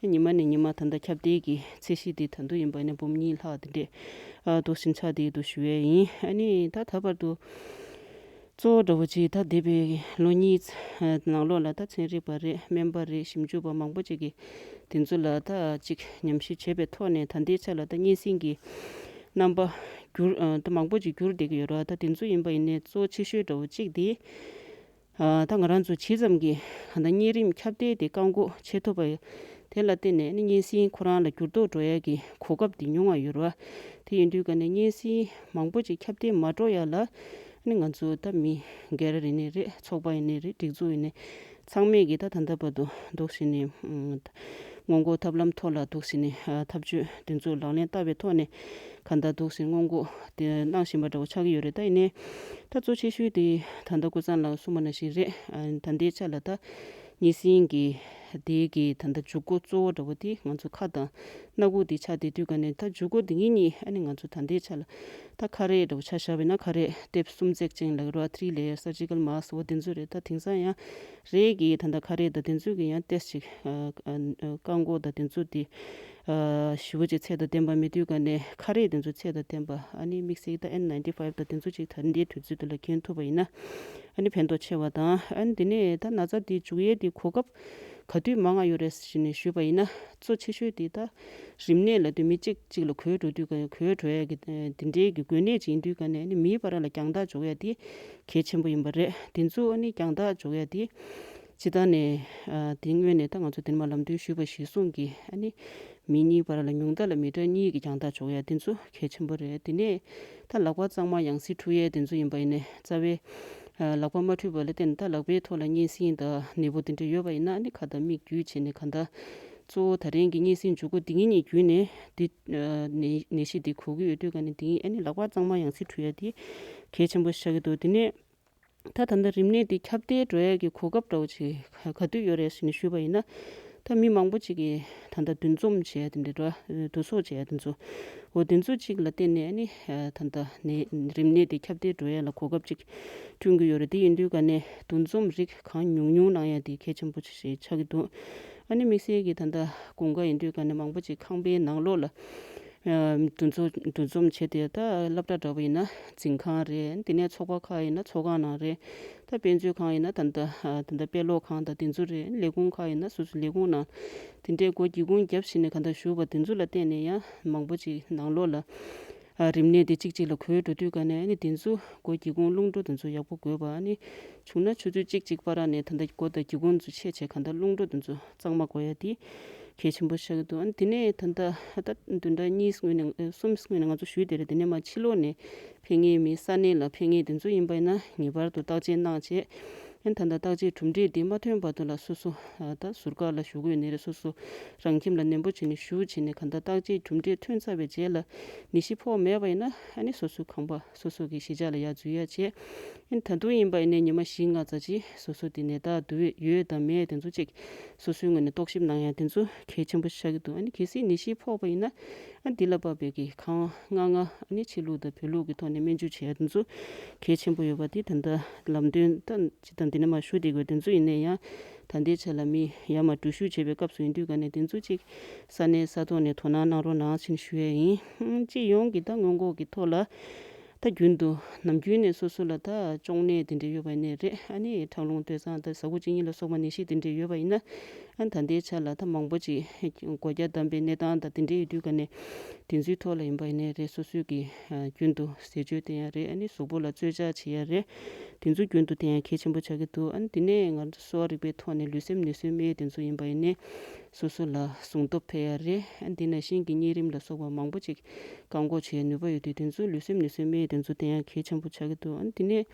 ཉི་མ་ནས་ཉི་མ་ད་ད་ཁྱབ་གདལ་གྱི་ཚད་གཞི་དེ་ད་དུང་ཡིན་པ་ཡིན་ན་འབུམ་གཉིས་ལྷག་དེ་འདྲས་ཨ་འདུག་སེ་ཆགས་བསྡད་འདུག་ཞུ་ཡས་ཡིན། ཨ་ནི་ད་ད་བར་དུ། གཙོ་བོ་འདྲ་བོ་ཅིག་ད་འདས་པའི་ལོ་གཉིས་ནང་ལོགས་ལ་ད་ཚན་རིག་པ་རེད། སྨན་པ་རེད། ཞིབ་འཇུག་པ་མང་པོ་ཅིག་གིས་དེ་ཚོ་ལ་ད་ཅིག་ཉམས་ཞིབ་བྱས་པའི་ཐོག་ནས་ད་ལྟའི་ཆ་ལ་ད་གཉན་སྲིན་གྱི་རྣམ་པ་འགྱུར་ད་མང་པོ་ཅིག་འགྱུར་བསྡད་ཀྱི་ཡོད་རེད་བ། ད་དེ་ཚོ་ཡིན་པ་ཡིན་ནའི་གཙོ་ཆེ་ཤོས་འདྲ་བོ་གཅིག་དེ་ད་ང་རང་ཚོ་ཇི་ཙམ་གྱིས་ད་གཉན་རིམས་ཁྱབ་གདལ་དེ་བཀག་འགོག་བྱེད་ཐུབ་པ་དེ་ལ་བརྟེན་ནས་ནི་གཉན་སྲིན་ཁོ་རང་ལ་འགྱུར་ལྡོག་འགྲོ་ཡ་གི་གོ་སྐབས་དེ་ཉུང་བ་ཡོད་རེད་བ། དེ་ཡིན་དུས་ག་ནས་གཉན་སྲིན་མང་པོ་ཅིག་ཁྱབ་གདལ་མ་འགྲོ་ཡ་ལ། ནི་ང་ཚོ་ད་མི་སྒེར་ཡིན་ནའི་རེད། ཚོགས་པ་ཡིན་ནའི་རེད། སྒྲིག་འཛུགས་ཡིན་ནའི་ཚང་མས་ཀྱིས་ད་ད་ལྟ་བར་དུ་འདུག་སེ་ནས་སྔོན་འགོག་ཐབས་ལམ་ཐོག་ལ་འདུག་སེ་ནས་ཐབས་ཇུས་དེ་ཚོ་ལག་ལེན་བསྟར་བའི་ཐོག་ནས་ག་ད་འདུག་སེ་སྔོན་འགོག་དེ་གནང་བཞིན་པ་འདྲ་བོ་ཆགས་ཀྱི་ཡོད་རེད། ད་ཡིན་ནའི་ད་གཙོ་ཆེ་ཤོས་དེ་ད་ལྟ་ཀུན་བཟང་ལགས་གསུངས་པ་ནང་བཞིན་རེད། ད་ལྟའི་ཆ་ལ་ད་གཉན་སྲིན་གྱི་དེ་གི་ད་ལྟ་འཇུག་སྒོ་གཙོ་བོ་འདྲ་བོ་དེ་ང་ཚོ་ཁ་དང་སྣ་ཁུག་དེ་ཆགས་བསྡད་དུས་ག་ནས་ད་འཇུག་སྒོ་དེ་གཉིས་གཉིས་ཨ་ནི་ང་ཚོ་ད་ལྟའི་ཆ་ལ་ད་ཁ་རས་འདྲ་བོ་ཆ་བཞག་པ་ཡིན་ན་ཁ་རས་ལྟེབ་གསུམ་བརྩེགས་ཅན་ལབ་ཀྱི་རེད་བ། ཐི་རི་ལེ་ཡར་སར་ཇི་ཀལ་མཱ་སི་ཀི་འོ་དེ་ཚོ་རེད། ད་དེང་སང་ཡང་རས་ཀྱི་ད་ལྟ་ཁ་རས་དང་དེ་ཚོ་གི་ཡང་ཏོག་ཙམ་ཅིག་བཀག་འགོག་དང་དེ་ཚོ་དེ་ཞེ་པོ་ཅིག་ཚད་དང་ལྡན་པ་མེད་དུས་ག་ནས་ཁ་རས་དེ་ཚོ་ཚད་དང་ལྡན་པ་ཨ་ནི་དམིགས་བསལ་ད་ཨེན་ནའིན་ཊི་ཕའིབ་དང་དེ་ཚོ་ཅིག་ད་ལྟའི་དུས་ཚོད་དེ་ལ་གྱོན་ཐུབ་པ་ཡིན་ན། ཨ་ནི་ཕན་ཐོགས་ཆེ་བ་དང་། ཨ་ནི་དེ་ནས་ད་ན་ཚ་དེ་འཇུག་ཡས་དེ་གོ་སྐབས་ག་དུས་མང་ང་ཡོད་རེད་ཟེར་ནས་ཞུས་པ་ཡིན་ན། གཙོ་ཆེ་ཤོས་དེ་ད་རིམས་ནད་ལབ་དུས་མི་གཅིག་གཅིག་ལ་འགོས་འགྲོ་དུས་ག་འགོས་འགྲོ་ཡས་ཀྱི་དེ་འདྲའི་གི་འགོས་ནད་ཅིག་ཡིན་དུས་ག་ནས་ཨ་ནི་མིའི་བར་ལ་རྒྱང་ཐག་འཇོག་ཡས་དེ་གལ་ཆེན་པོ་ཡིན་པ་རེད། དེ་ཚོ་ཨ་ནི་རྒྱང་ཐག་འཇོག་ཡས་དེ་སྤྱིར་བཏང་ནས་ཨ་དེ་སྔོན་ནས་ད་ང་ཚོ་དེ་ནས་མར་ལམ་སྟོན་ཞུས་པ་གཞིར་བཟུང་གིས་ཨ་ནི། མི་གཉིས་བར་ལ་ཉུང་མཐའ་ལ་མི་ཊར་གཉིས་ཀྱི་རྒྱང་ཐག་འཇོག་ཡ་དེ་ཚོ་གལ་ཆེན་པོ་རེད། དེ་ནས་ད་ལག་པ་གཙང་མ་ཡང་སེ་འཁྲུ་ཡས་དེ་ཚོ་ཡིན་པ་ཡིན་ནའི་རྩ་བའི་ལག་པ་མ་འཁྲུས་པ་ལ་བརྟེན་ནས་ད་ལག་པའི་ཐོག་ལ་གཉན་སྲིན་དང་ནད་འབུ་དེ་འདྲ་ཡོད་པ་ཡིན་ན་ནི་ཁ་དང་མིག་བརྒྱུད་བྱས་ནས་གང་ལྟར་གཙོ་བོ་ད་རིང་གི་གཉན་སྲིན་འཇུག་སྒོ་འདི་གཉིས་བརྒྱུད་ནས་འདི་ནད་ནད་གཞི་འདི་འགོས་ཀྱི་ཡོད་དུས་ག་ནས་འདི་ཨ་ནི་ལག་པ་གཙང་མ་ཡང་སེ་འཁྲུ་ཡ་དེ་གལ་ཆེན་པོ་ཆགས་ཀྱི་འདུག་དེ་ནས། ད་ད་ལྟ་རིམས་ནད་འདི་ཁྱབ་གདལ་འགྲོ་ཡ་གི་གོ་སྐབས་འདྲ་བོ་ཅིག་ག་དུས་ཡོད་རེད་ཟེར་ནས་ཞུས་པ་ཡིན་ན། ད་མི་མང་པོ་ཅིག་གིས་ད་ལྟ་འདུ་འཛོམས་བྱས་དེ་འདྲ་འགྲོ། འདུ་ཚོགས་བྱས་དེ་ཚོ། འོ་དེ་ཚོ་ཅིག་ལ་བརྟེན་ནས་ཨ་ནི་ད་ལྟ་ནད་རིམས་ནད་དེ་ཁྱབ་གདལ་འགྲོ་ཡ་ལ་གོ་སྐབས་ཅིག་བསྐྲུན་གྱི་ཡོད་རེད། དེ་ཡིན་དུས་ག་ནས་འདུ་འཛོམས་རིགས་གང་ཉུང་ཉུང་གནང་ཡ་དེ་གལ་ཆེན་པོ་ཞིག་ཆགས་ཀྱི་འདུག་ཨ་ནི་དམིགས་བསལ་གྱིས་ད་ལྟ་དགུན་ཁ་ཡིན་དུས་ག་ནས་མང་པོ་ཅིག་ཁང་པའི་ནང་ལོགས་ལ་འདུ་འཛོམས་འདུ་འཛོམས་བྱས་ཏེ། ད་སློབ་གྲྭ་འདྲ་པོ་ཡིན་ན་འཛིན་ཁང་རེད། དེ་ནས་ཚོགས་པ་ཁག་ཡིན་ན་ཚོགས་ཁང་ནང་རེད། ད་དཔེ་མཛོད་ཁང་ཡིན་ན་ད་ལྟ་ད་ལྟ་དཔེ་ཀློག་ཁང་དང་དེ་ཚོ་རེད། ལས་ཁུངས་ཁག་ཡིན་ན་སོ་སོའི་ལས་ཁུངས་ནང་དེ་འདྲའི་སྒོ་སྒེའུ་ཁུང་བརྒྱབ་བྱས་ནས་ག་འདྲ་བཞུགས་པ་དེ་ཚོ་ལ་བརྟེན་ནས་ཡང་མང་པོ་ཅིག་ནང་ལོགས་ལ་རིམས་ནད་དེ་གཅིག་གཅིག་ལ་འགོས་འགྲོ་དུས་ག་ནས་ཨ་ནི་དེ་ཚོ་སྒོ་སྒེའུ་ཁུང་རླུང་འགྲོ་དེ་ཚོ་ཡག་པོ་དགོས་པ། ཨ་ནི་བྱུང་ན་ཆུ་ཚོད་གཅིག་གཅིག་བར་ནས་ད་ལྟ་སྒོ་དང་སྒེའུ་ཁུང་ཚོ་ཕྱེ་བྱས་ག་འདྲ་རླུང་འགྲོ་དེ་ཚོ་གཙང་མ་དགོས་ཡ་དེ་གལ་ཆེན་པོ་ཆགས་ཀྱི་འདུག་ཨ་ནི་དེ་ནས་ད་ལྟ་ད་བདུན་ཕྲག་གཉིས་སྔོན་ནས་གསུམ་སྔོན་ནས་ང་ཚོ་ཞུས་དེ་རེད། དེ་ནས་མ་ཕྱི་ལོགས་ནས་ཕེབས་མཁན་མི་ས་གནས་ལ་ཕེབས་མཁན་དེ་ཚོ་ཡིན་པ་ཡིན་ན་ངེས་པར་དུ་བརྟག་དཔྱད་གནང་བྱས། ཨ་ནི་ད་ལྟ་བརྟག་དཔྱད་གྲུབ་འབྲས་དེ་མ་ཐོན་བར་དུ་ལ་སོ་སོ་ད་ཟུར་བཀག་ལ་བཞུགས་དགོས་ནི་རེད། སོ་སོ་རང་ཁྱིམ་ལ་ནན་པོ་བྱས་ནས་བཞུགས་བྱས་ནས་ག་འདྲ་བརྟག་དཔྱད་གྲུབ་འབྲས་ཐོན་ཚར་བའི་རྗེས་ལ་ནད་གཞི་ཕོག་མེད་པ་ཡིན་ན་ཨ་ནི་སོ་སོའི་ཁང་པ་སོ་སོ་གི་གཞིས་ཆགས་ལ་ཡར་འཛུལ་ཡ་བྱས། ཨ་ནི་ད་དུང་ཡིན་པ་ཡིན་ནའི་ཉི་མ་བཞི་ལྔ་ཙམ་ཅིག་སོ་སོ་དེ་ནད་རྟགས་འདུ་ཡོད་དང་མེད་དེ་ཚོ་ཅིག་སོ་སོའི་ངོས་ནས་རྟོག་ཞིབ་གནང་ཡ་དེ་ཚོ་གལ་ཆེན་པོ་ཆགས་ཀྱི་འདུག་ཨ་ནི་གལ་སྲིད་ནད་གཞི་ཕོག་པ་ཡིན་ན་ཨ་འདི་ལ་དཔག་པའི་གི་ཁང་ལྔ་ལྔ་ཨ་ནི་ཕྱི་ལུགས་དང་བོད་ལུགས་ཀྱི་ཐོག་ནས་སྨན་བཅོས་བྱེད་ཡ་དེ་ཚོ་གལ་ཆེན་པོ་ཡོད་པ་དེ་ད་ལྟ་ལམ་སྟོན་ད་ཅི་དང་འདི་ནས་མ་ཞུ་བསྡད་དགོས། དེ་ཚོ་ཡིན་ནའི་ཡང་ད་ལྟའི་ཆ་ལ་མི་ཡར་མར་འགྲུལ་བཞུད་བྱེད་པའི་སྐབས་སུ་ཡིན་དུས་ག་ནས་དེ་ཚོ་ཅིག་ས་གནས་ས་ཐོག་ནས་དོ་སྣང་གནང་རོགས་གནང་ཞེས་ཞུ་ཡ་ཡིན། སྤྱི་ཡོངས་ཀྱི་ད་སྔོན་འགོག་གི་ཐོག་ལ་ད་རྒྱུན་དུ་ནམ་རྒྱུན་ནས་སོ་སོ་ལ་ད་གཅོང་ནད་དེ་འདྲ་ཡོད་པ་ཡིན་ནའི་རེད། ཨ་ནི་ཁྲག་རླུང་སྟོད་འཚངས་དང་ཟ་ཁུ་གཅིན་སྙི་ལ་སོགས་པ་ནད་གཞི་དེ་འདྲ་ཡོད་པ་ཡིན་ན། ཨ་ད་ལྟའི་ཆ་ལ་ད་མང་པོ་ཅིག་སྒོ་རྒྱ་བསྡམས་པའི་གནས་སྟངས་དང་དེ་འདྲ་ཡོད་དུས་ག་ནས་དེ་ཚོའི་ཐོག་ལ་ཡིན་པ་ཡིན་ནའི་རེད། སོ་སོའི་གི་རྒྱུན་དུ་ཟས་སྤྱོད་བསྟེན་ཡ་རེད། ཨ་ནི་གཟུགས་པོ་ལ་རྩོལ་བཅག་བྱེད་ཡ་རེད། དེ་ཚོ་རྒྱུན་དུ་བསྟེན་ཡ་གལ་ཆེན་པོ་ཆགས་ཀྱི་འདུག་ཨ་ནི་དེ་ནས་ང་ཚོ་གསོ་བ་རིག་པའི་ཐོག་ནས་ལུས་སེམས་ནད་གསོའི་སྨན་དེ་ཚོ་ཡིན་པ་ཡིན་ནའི་སོ་སོ་ལ་ཟུངས་སྟོབས་འཕེལ་ཡ་རེད། ཨ་ནི་དེ་ནང་བཞིན་གྱི་གཉན་རིམས་ལ་སོགས་པ་མང་པོ་ཅིག་བཀག་འགོག་བྱེད་ཡ་ནུས་པ་ཡོད་དུས་དེ་ཚོ་ལུས་སེམས་ནད་གསོའི་སྨན་དེ་ཚོ་བསྟེན་ཡ་གལ་ཆེན་པོ་ཆགས་ཀྱི་འདུག་ཨ་ནི་དེ་ནས་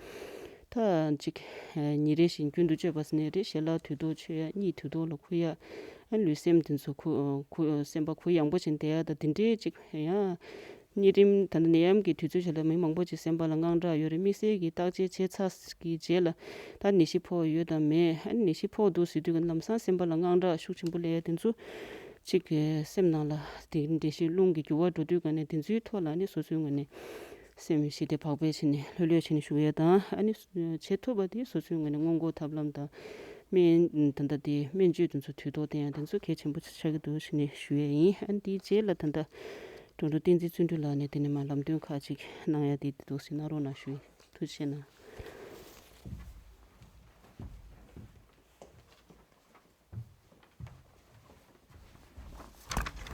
ད་ཅིག་ཉིན་རེ་བཞིན་རྒྱུན་དུ་སྤྱོད་པ་ཟེར་ནའི་རེད། ཞལ་ལག་དུས་ཐོག་མཆོད་ཡ། གཉིད་དུས་ཐོག་ལ་ཁུག་ཡ། ཨ་ལུས་སེམས་དེ་ཚོ་གུ་གུ་སེམས་པ་གུ་ཡངས་པོ་བྱས་བསྡད་ཡ་ད་དེ་འདྲའི་ཅིག་ཡང་གཉན་རིམས་ད་ནད་ཡམས་ཀྱི་དུས་ཚོད་ཆ་ལ་མི་མང་པོ་ཅིག་སེམས་པ་ལ་དངངས་སྐྲག་ཡོད་རེད། དམིགས་བསལ་གྱི་བརྟག་དཔྱད་བྱས་ཚར་གྱི་རྗེས་ལ་ད་ནད་གཞི་ཕོག་ཡོད་དམ་མེད། ཨ་ནད་གཞི་ཕོག་འདུག་ཟེར་དུས་ལམ་སང་སེམས་པ་ལ་དངངས་སྐྲག་ཤུགས་ཆེན་པོ་སླེབས་ཡ་དེ་ཚོ་ཅིག་གི་སེམས་ནང་ལ་དེ་འདྲ་ཞིག་རླུང་གི་རྒྱུ་བ་འགྲོ་དུས་ག་ནས་དེ་ཚོའི་ཐོག་ལ་ནི་སོ་སོའི་ངོས་ནས་སེམས་ཞི་བདེ་བག་ཕེབས་བྱས་ནས་ལྷོད་ལྷོད་བྱས་ནས་བཞུགས་ཡ་དང་། ཨ་ནི་བྱེད་ཐུབ་པ་དེ་སོ་སོའི་ངོས་ནས་སྔོན་འགོག་ཐབས་ལམ་དང་སྨན་ད་ལྟ་དེ་སྨན་བཅོས་དེ་ཚོ་དུས་ཐོག་བསྟེན་ཡ་དེ་ཚོ་གལ་ཆེན་པོ་ཆགས་ཀྱི་འདུག་ཞེས་ནས་ཞུ་ཡས་ཡིན། ཨ་ནི་དེའི་རྗེས་ལ་ད་ལྟ་འགྲོ་འགྲོ་བསྟན་འཛིན་བརྩོན་འགྲུས་ལགས་ནས་དེ་ནས་མར་ལམ་སྟོན་ཁག་ཅིག་གནང་ཡ་དེ་འདུག་ཟེར་གནང་རོགས་གནང་ཞུ་ཡིན། ཐུགས་རྗེ་ཆེ་གནང་།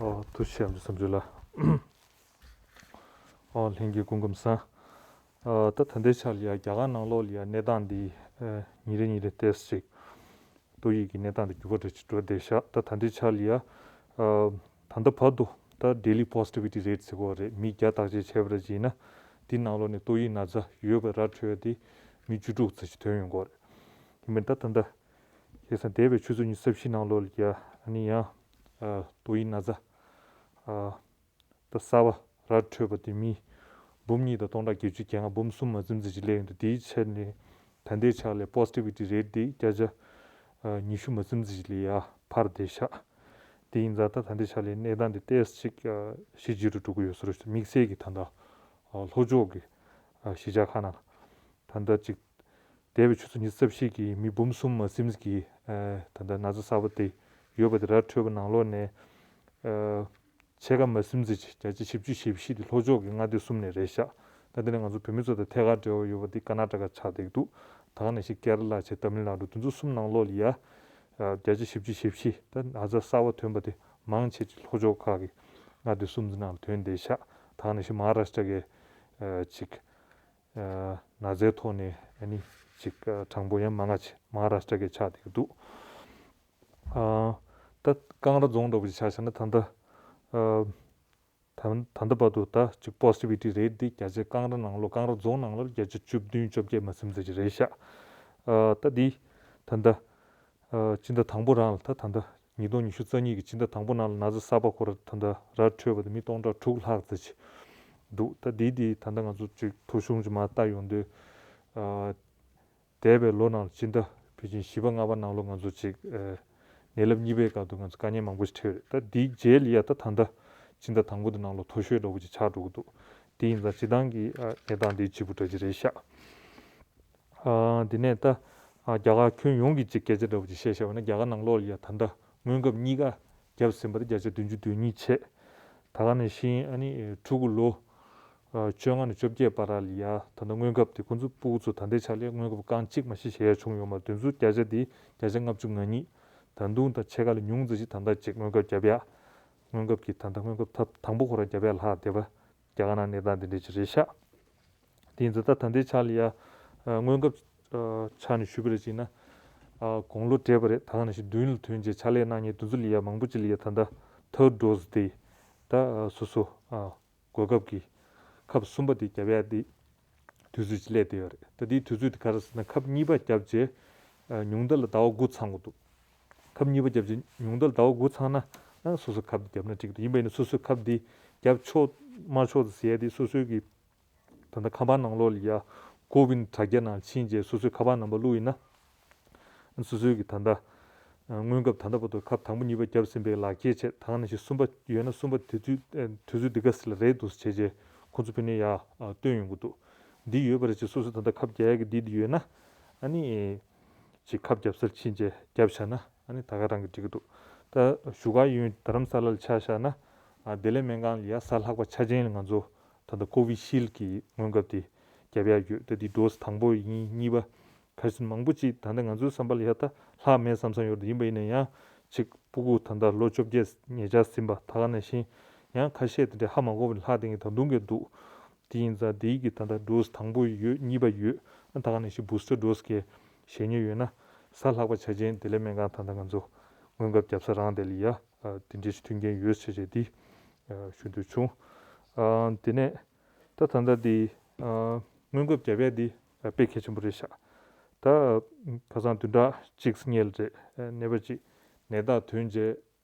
ཨོ་ཐུགས་རྗེ་ཆེ་ཨ་མཆོག་བསམ་ཚུལ་ལ། ཨོ་ལྷན་རྒྱས་སྐུ་ཁམས་བཟང་། ཨ་ད་ད་ལྟའི་ཆར་ལ་ཡ་རྒྱ་གར་ནང་ལོགས་ལ་ཡ་གནས་སྟངས་འདི་ཨ་ཉིན་རེ་ཉིན་རེ་ཏོག་ཙམ་ཅིག་ཏོག་དབྱིབས་ཀྱི་གནས་སྟངས་འདི་འགྱུར་བ་འདྲ་ཅིག་འགྲོ་བསྡད་ཤག་ད་ད་ལྟའི་ཆར་ལ་ཡ་ཨ་ད་ལྟ་བར་དུ་ད་daily positivity rate ཟེར་གོ་རེད། མི་བརྒྱ་བརྟག་དཔྱད་བྱས་པ་རེད་ཅེ་ན་འདི་ནང་ལོགས་ནས་ཏོག་དབྱིབས་ན་ཚ་ཡོད་པའི་ར་འཕྲོད་པ་འདི་མི་བཅུ་དྲུག་ཙམ་ཞིག་ཐོན་ཡོང་གི་རེད། ཡིན་པས་ད་ད་ལྟ་བྱས་ཙང་འདས་པའི་ཆུ་ཚོད་ཉི་ཤུ་རྩ་བཞི་ནང་ལོགས་ལ་ཡ་ཨ་ནི་ཡང་ཨ་ཏོག་དབྱིབས་ན་ཚ་ཨ་ད་གསར་པ་ར་འཕྲོད་པ་དེ་མི་འབུམ་གཉིས་དང་སྟོང་ཕྲག་བརྒྱད་ཅུ་གྱ་ལྔ། འབུམ་གསུམ་མ་ཟིན་ཙམ་ཅིག་སླེབས་ཡོང་དུས་དེའི་ཆ་ནས་ད་ལྟའི་ཆ་ལ་positivity rate དེ་བརྒྱ་ཆ་ཨ་ཉི་ཤུ་མ་ཟིན་ཙམ་ཅིག་ལ་ཡ་འཕར་བསྡད་ཤག་དེ་ཡིན་ཙང་ད་ད་ལྟའི་ཆ་ལ་གནས་སྟངས་དེ་ཏོག་ཙམ་ཅིག་ཨ་ཞི་འཇམ་རུ་འགྲོ་གི་ཡོད་ཟེར་རོ། དམིགས་བསལ་གྱི་ད་ལྟ་ཨ་ལྷོ་ཕྱོགས་ཀྱི་ཨ་གཞིས་ཆགས་ཁག་ནང་ལ་ད་ལྟ་ཅིག་འདས་པའི་ཆུ་ཚོད་ཉི་ཤུ་རྩ་བཞི་གི་མི་འབུམ་གསུམ་མ་ཟིན་གྱི་ཨ་ད་ལྟ་ན་ཚ་གསར་པ་དེ་ཡོད་པ་དེ་ར་འཕྲོད་པ་ནང་ལོགས་ནས་ཨ་ཕྱེད་ཀ་མ་ཟིན་ཙམ་ཅིག་བརྒྱ་ཆ་བཞི་བཅུ་ཞེ་བཞི་དེ་ལྷོ་ཕྱོགས་ཀྱི་མངའ་སྡེ་གསུམ་ནས་རེད་ཤག་ད་དེ་ནས་ང་ཚོ་བོད་མི་ཚོ་དང་ཐད་ཀར་འབྲེལ་བ་ཡོད་པ་དེ་ཀར་ནཱ་ཊ་ཀ་ཆགས་བསྡད་ཀྱི་འདུག་ད་ག་ནང་བཞིན་ཀེ་ར་ལ་བྱས་ཏ་མིལ་ནཱ་ཌུ་དེ་ཚོ་གསུམ་ནང་ལོགས་ལ་ཡ་ཨ་བརྒྱ་ཆ་བཞི་བཅུ་ཞེ་བཞི་ད་ན་ཚ་གསར་པ་ཐོན་པ་དེ་མང་ཆེ་ཅིག་ལྷོ་ཕྱོགས་ཁག་གི་མངའ་སྡེ་གསུམ་ཚོ་ནང་ལ་ཐོན་བསྡད་ཤག་ད་ག་ནང་བཞིན་མ་ཧཱ་རཱ་ཤི་ཏྲ་གི་ཨ་ཅིག་ཨ་ན་ཚའི་ཐོག་ནས་ཨ་ནི་ཅིག་ཨ་གྲངས་འབོར་ཡང་མང་ང་ཆེ་མ་ཧཱ་རཱ་ཤི་ཏྲ་གི་ཆགས་བསྡད་ཀྱི་འདུག་ཨ་ད་ཀང་ར་རྫོང་འདྲ་པོ་ཅིག་ཆ་བཞག་ན་ད་ལྟ་ཨ་ད་ད་ལྟ་བར་དུ་ད་ཅིག་positivity rate འདི་བརྒྱ་ཆ་ཀང་ར་ནང་ལོགས་ཀང་ར་རྫོང་ནང་ལོགས་བརྒྱ་ཆ་བཅུ་བདུན་བཅོ་བརྒྱད་མ་ཟིན་ཙམ་ཅིག་རེད་ཤག་ཨ་ད་འདི་ད་ལྟ་ཨ་སྤྱི་ཟླ་དང་པོ་རང་ལ་ད་ད་ལྟ་ཉིས་སྟོང་ཉི་ཤུ་རྩ་གཉིས་ཀྱི་སྤྱི་ཟླ་དང་པོ་ནང་ལ་ན་ཚ་གསར་པ་ཁོ་ར་ད་ལྟ་ར་འཕྲོད་པ་དེ་མི་སྟོང་ཕྲག་དྲུག་ལྷག་ཙམ་ཅིག་འདུག་ད་འདི་འདི་ད་ལྟ་ང་ཚོ་ཅིག་ཐོ་གཞུང་ཅིག་མར་ལྟ་ཡོང་དུས་ཨ་འདས་པའི་ལོ་ནང་ལ་སྤྱི་ཟླ་ཕལ་ཆེར་བཞི་པ་ལྔ་པ་ནང་ལོགས་ང་ཚོ་ཅིག་ཨ་ ནད་རླབས་གཉིས་པའི་སྐབས་དུ་ང་ཚོ་དཀའ་ངལ་མང་པོ་ཞིག་འཕྲད་ཡོད་རེད། ད་འདིའི་རྗེས་ལ་ཡ་ད་ད་ལྟ་སྤྱི་ཟླ་དང་པོ་དེ་ནང་ལོ་མཐོ་ཤོས་འདྲ་བོ་ཅིག་ཆགས་འགྲོ་གི་འདུག་དེ་ཡིན་ཙང་སྤྱི་བཏང་གི་ཨ་གནས་སྟངས་དེ་གཅིག་པུ་འདྲ་ཅིག་རེད་ཤག་ཨ་དེ་ནས་ད་ཨ་རྒྱ་གར་ཁྱོན་ཡོངས་ཀྱི་ཅིག་སྐད་ཆ་འདྲ་བོ་ཅིག་བཤད་བཞག་པ་ན། རྒྱ་གར་ནང་ལོགས་ལ་ཡ་ད་ལྟ་སྔོན་ཁབ་གཉིས་ཀ་བརྒྱབ་ཟིན་པ་དེ་བརྒྱ་ཆ་བདུན་ཅུ་དོན་གཉིས་བྱས། ད་ག་ནང་བཞིན་ཨ་ནི་ཕྲུ་གུ་ལོ་ཨ་བཅོ་ལྔ་ནས་བཅོ་བརྒྱད་བར་ལ་ཡ་ད་ལྟ་སྔོན་ཁབ་དེ་ཁོང་ཚོ་སྤུ་གུ་ཚོ་ད་ལྟའི་ཆ་ལ་སྔོན་ཁབ་རྐང་གཅིག་མ་གཏོགས་བཞེས་ཡ་བྱུང་ཡོད་མ་རེད། དེ་ཚོ་བརྒྱ་ཆ་དེ་བརྒྱ་ཆ་ལྔ་བཅུ་ང་གཉིས། ད་དུང་ད་ཕྱེད་ཀ་ལས་ཉུང་ཙམ་ཞིག་ད་ལྟ་ཅིག་སྔོན་ཁབ་བརྒྱབ་ཡ། སྔོན་ཁབ་ཀྱི་ད་ལྟ་སྔོན་ཁབ་ཐེངས་དང་པོ་ཁོ་རང་བརྒྱབ་ཡ་ལྷག་བསྡད་པ། རྒྱ་གར་ནང་གནས་སྟངས་འདི་འདྲ་ཅིག་རེད་ཤག་དེ་ཡིན་ཙང་ད་ད་ལྟའི་ཆ་ལ་ཡ་ཨ་སྔོན་ཁབ་ཨ་ཆ་ནས་ཞུས་པ་རེད་ཅེ་ན། ཨ་དགུང་ལོ་བགྲེས་པ་རེད། ད་ག་ནང་བཞིན་མདུན་ལ་ཐོན་རྗེས་ཕྱག་ལས་གནང་མཁན་དེ་ཚོ་ལ་ཡ་མང་པོ་ཅིག་ལ་ཡ་ད་ལྟ་ཐར་ཌི་ཌོ་སི་དེ་ད་ཨ་སོ་སོ་ཨ་གོ་སྐབས་ཀྱི་ཁབ་གསུམ་པ་དེ་བརྒྱབ་ཡ་དེ་དུས་ཚོད་ཅིག་སླེབས་བསྡད་ཡོད་རེད། ད་དེའི་དུས་ཚོད་དེ་ག་རེ་ཟེར་ན། ཁབ་གཉིས་པ་བརྒྱབ་རྗེས་ཨ་ཉུང་མཐའ་ལ་ཟླ་བ་དགུ་ཚང་གི་འདུག་ཁབ་གཉིས་པ་བརྒྱབ་རྗེས་ཉུང་མཐའ་ལ་ཟླ་བ་དགུ་ཚང་ན་ཨ་སོ་སོ་ཁབ་དེ་བརྒྱབ་ན་འགྲིག་གི་འདུག་ཡིན་པ་ཡིན་ན་སོ་སོའི་ཁབ་དེ་བརྒྱབ་ཆོག་མ་ཆོག་དེ་ཟེར་ཡ་དེ་སོ་སོའི་གི་ད་ལྟ་ཁང་པ་ནང་ལོགས་ལ་ཡ་ཀོ་ཝིན་དྲ་རྒྱ་ནང་ཕྱིན་རྗེས་སོ་སོའི་ཁང་པ་ནང་པ་བླུགས་ཡིན་ན། སོ་སོའི་གི་ད་ལྟ་སྔོན་ཁབ་ད་ལྟ་བར་དུ་ཁབ་དང་པོ་གཉིས་པ་བརྒྱབ་ཟིན་པའི་ལག་འཁྱེར་བྱས། ད་ག་ནང་བཞིན་གསུམ་པ་ཡོད་ན་གསུམ་པ་དེ་དུས་དུས་ཚོད་འདི་ག་ཟེར་ལ་རེད་འདུག་བྱས་རྗེས་ཁོ་ཚོ་ཕ་ནས་ཡ་སྟོན་ཡོང་གི་འདུག་འདི་ཡོད་པ་རེད་ཅེས་སོ་སོ་ད་ལྟ་ཁབ་རྒྱག་ཡ་གི་འདི་འདི་ཡོད་ན་ཨ་ནི་ཅིག་ཁབ་རྒྱབ་སར་ཕྱིན་རྗེས་རྒྱབ་བཞག་ན་ཨ་ནི་ད་ག་རང་གི་འགྲིག་གི་འདུག་ད་བཞུགས་སྒར་ཡུལ་དྷ་རམ་ས་ལ་ལ་ཆ་བཞག་ན་ཨ་བདེ་ལེགས་སྨན་ཁང་ལ་ཡ་གཟའ་ལྷག་པ་ཆ་ཅན་ལ་ང་ཚོ་ད་ལྟ་ཀོ་ཝི་ཤིལ་གྱི་སྔོན་ཁབ་དེ་རྒྱབ་ཡ་ཡོད། ད་འདི་ཌོ་སི་དང་པོ་ཡིན་གཉིས་པ། ཁ་སང་མང་པོ་ཅིག་ད་ལྟ་ང་ཚོའི་བསམ་པ་ལ་ཡ་ད་ལྷག་མེད་བསམ་བསམ་ཡོད་རེད། ཡིན་པ་ཡིན་ན་ཡང་ཅིག་སྤུ་གུ་ད་ལྟ་ལོ་བཅོ་བརྒྱད་ཉེ་ཆར་ཟིན་པ་ད་ག་ནང་བཞིན་ཡང་ཁ་ཤས་དེ་འདྲའི་ཧ་མ་གོ་བ་ལྷག་བསྡད་མཁན་ད་དུང་གི་འདུག་དེ་ཡིན་ཙང་དེའི་གི་ད་ལྟ་ཌོ་སི་དང་པོ་ཡོད། གཉིས་པ་ཡོད། ད་ག་ནང་བཞིན་བུ་སི་ཊར་ཌོ་སི་གི་བཞེས་མྱོང་ཡོད་ན་གཟའ་ལྷག་པ་ཆ་ཅན་བདེ་ལེགས་སྨན་ཁང་ད་ལྟ་ང་ཚོ་སྔོན་ཁབ་རྒྱབ་ས་རང་དེ་ལ་ཡ་དེ་འདྲའི་ཞིག་མཐུན་རྐྱེན་ཡོད་ཟེར་བྱས་དེ་ཞུ་འདོད་བྱུང་། དེ་ནས་ད་ད་ལྟ་དེ་སྔོན་ཁབ་རྒྱབ་ཡ་དེ་དཔེ་གལ་ཆེན་པོ་རེད་ཤག་ད་ཁ་སང་བདུན་ཕྲག་གཅིག་སྔོན་ལ་རེད། ནད་པ་གཅིག་ནད་རྟགས་ཐོན་རྗེས་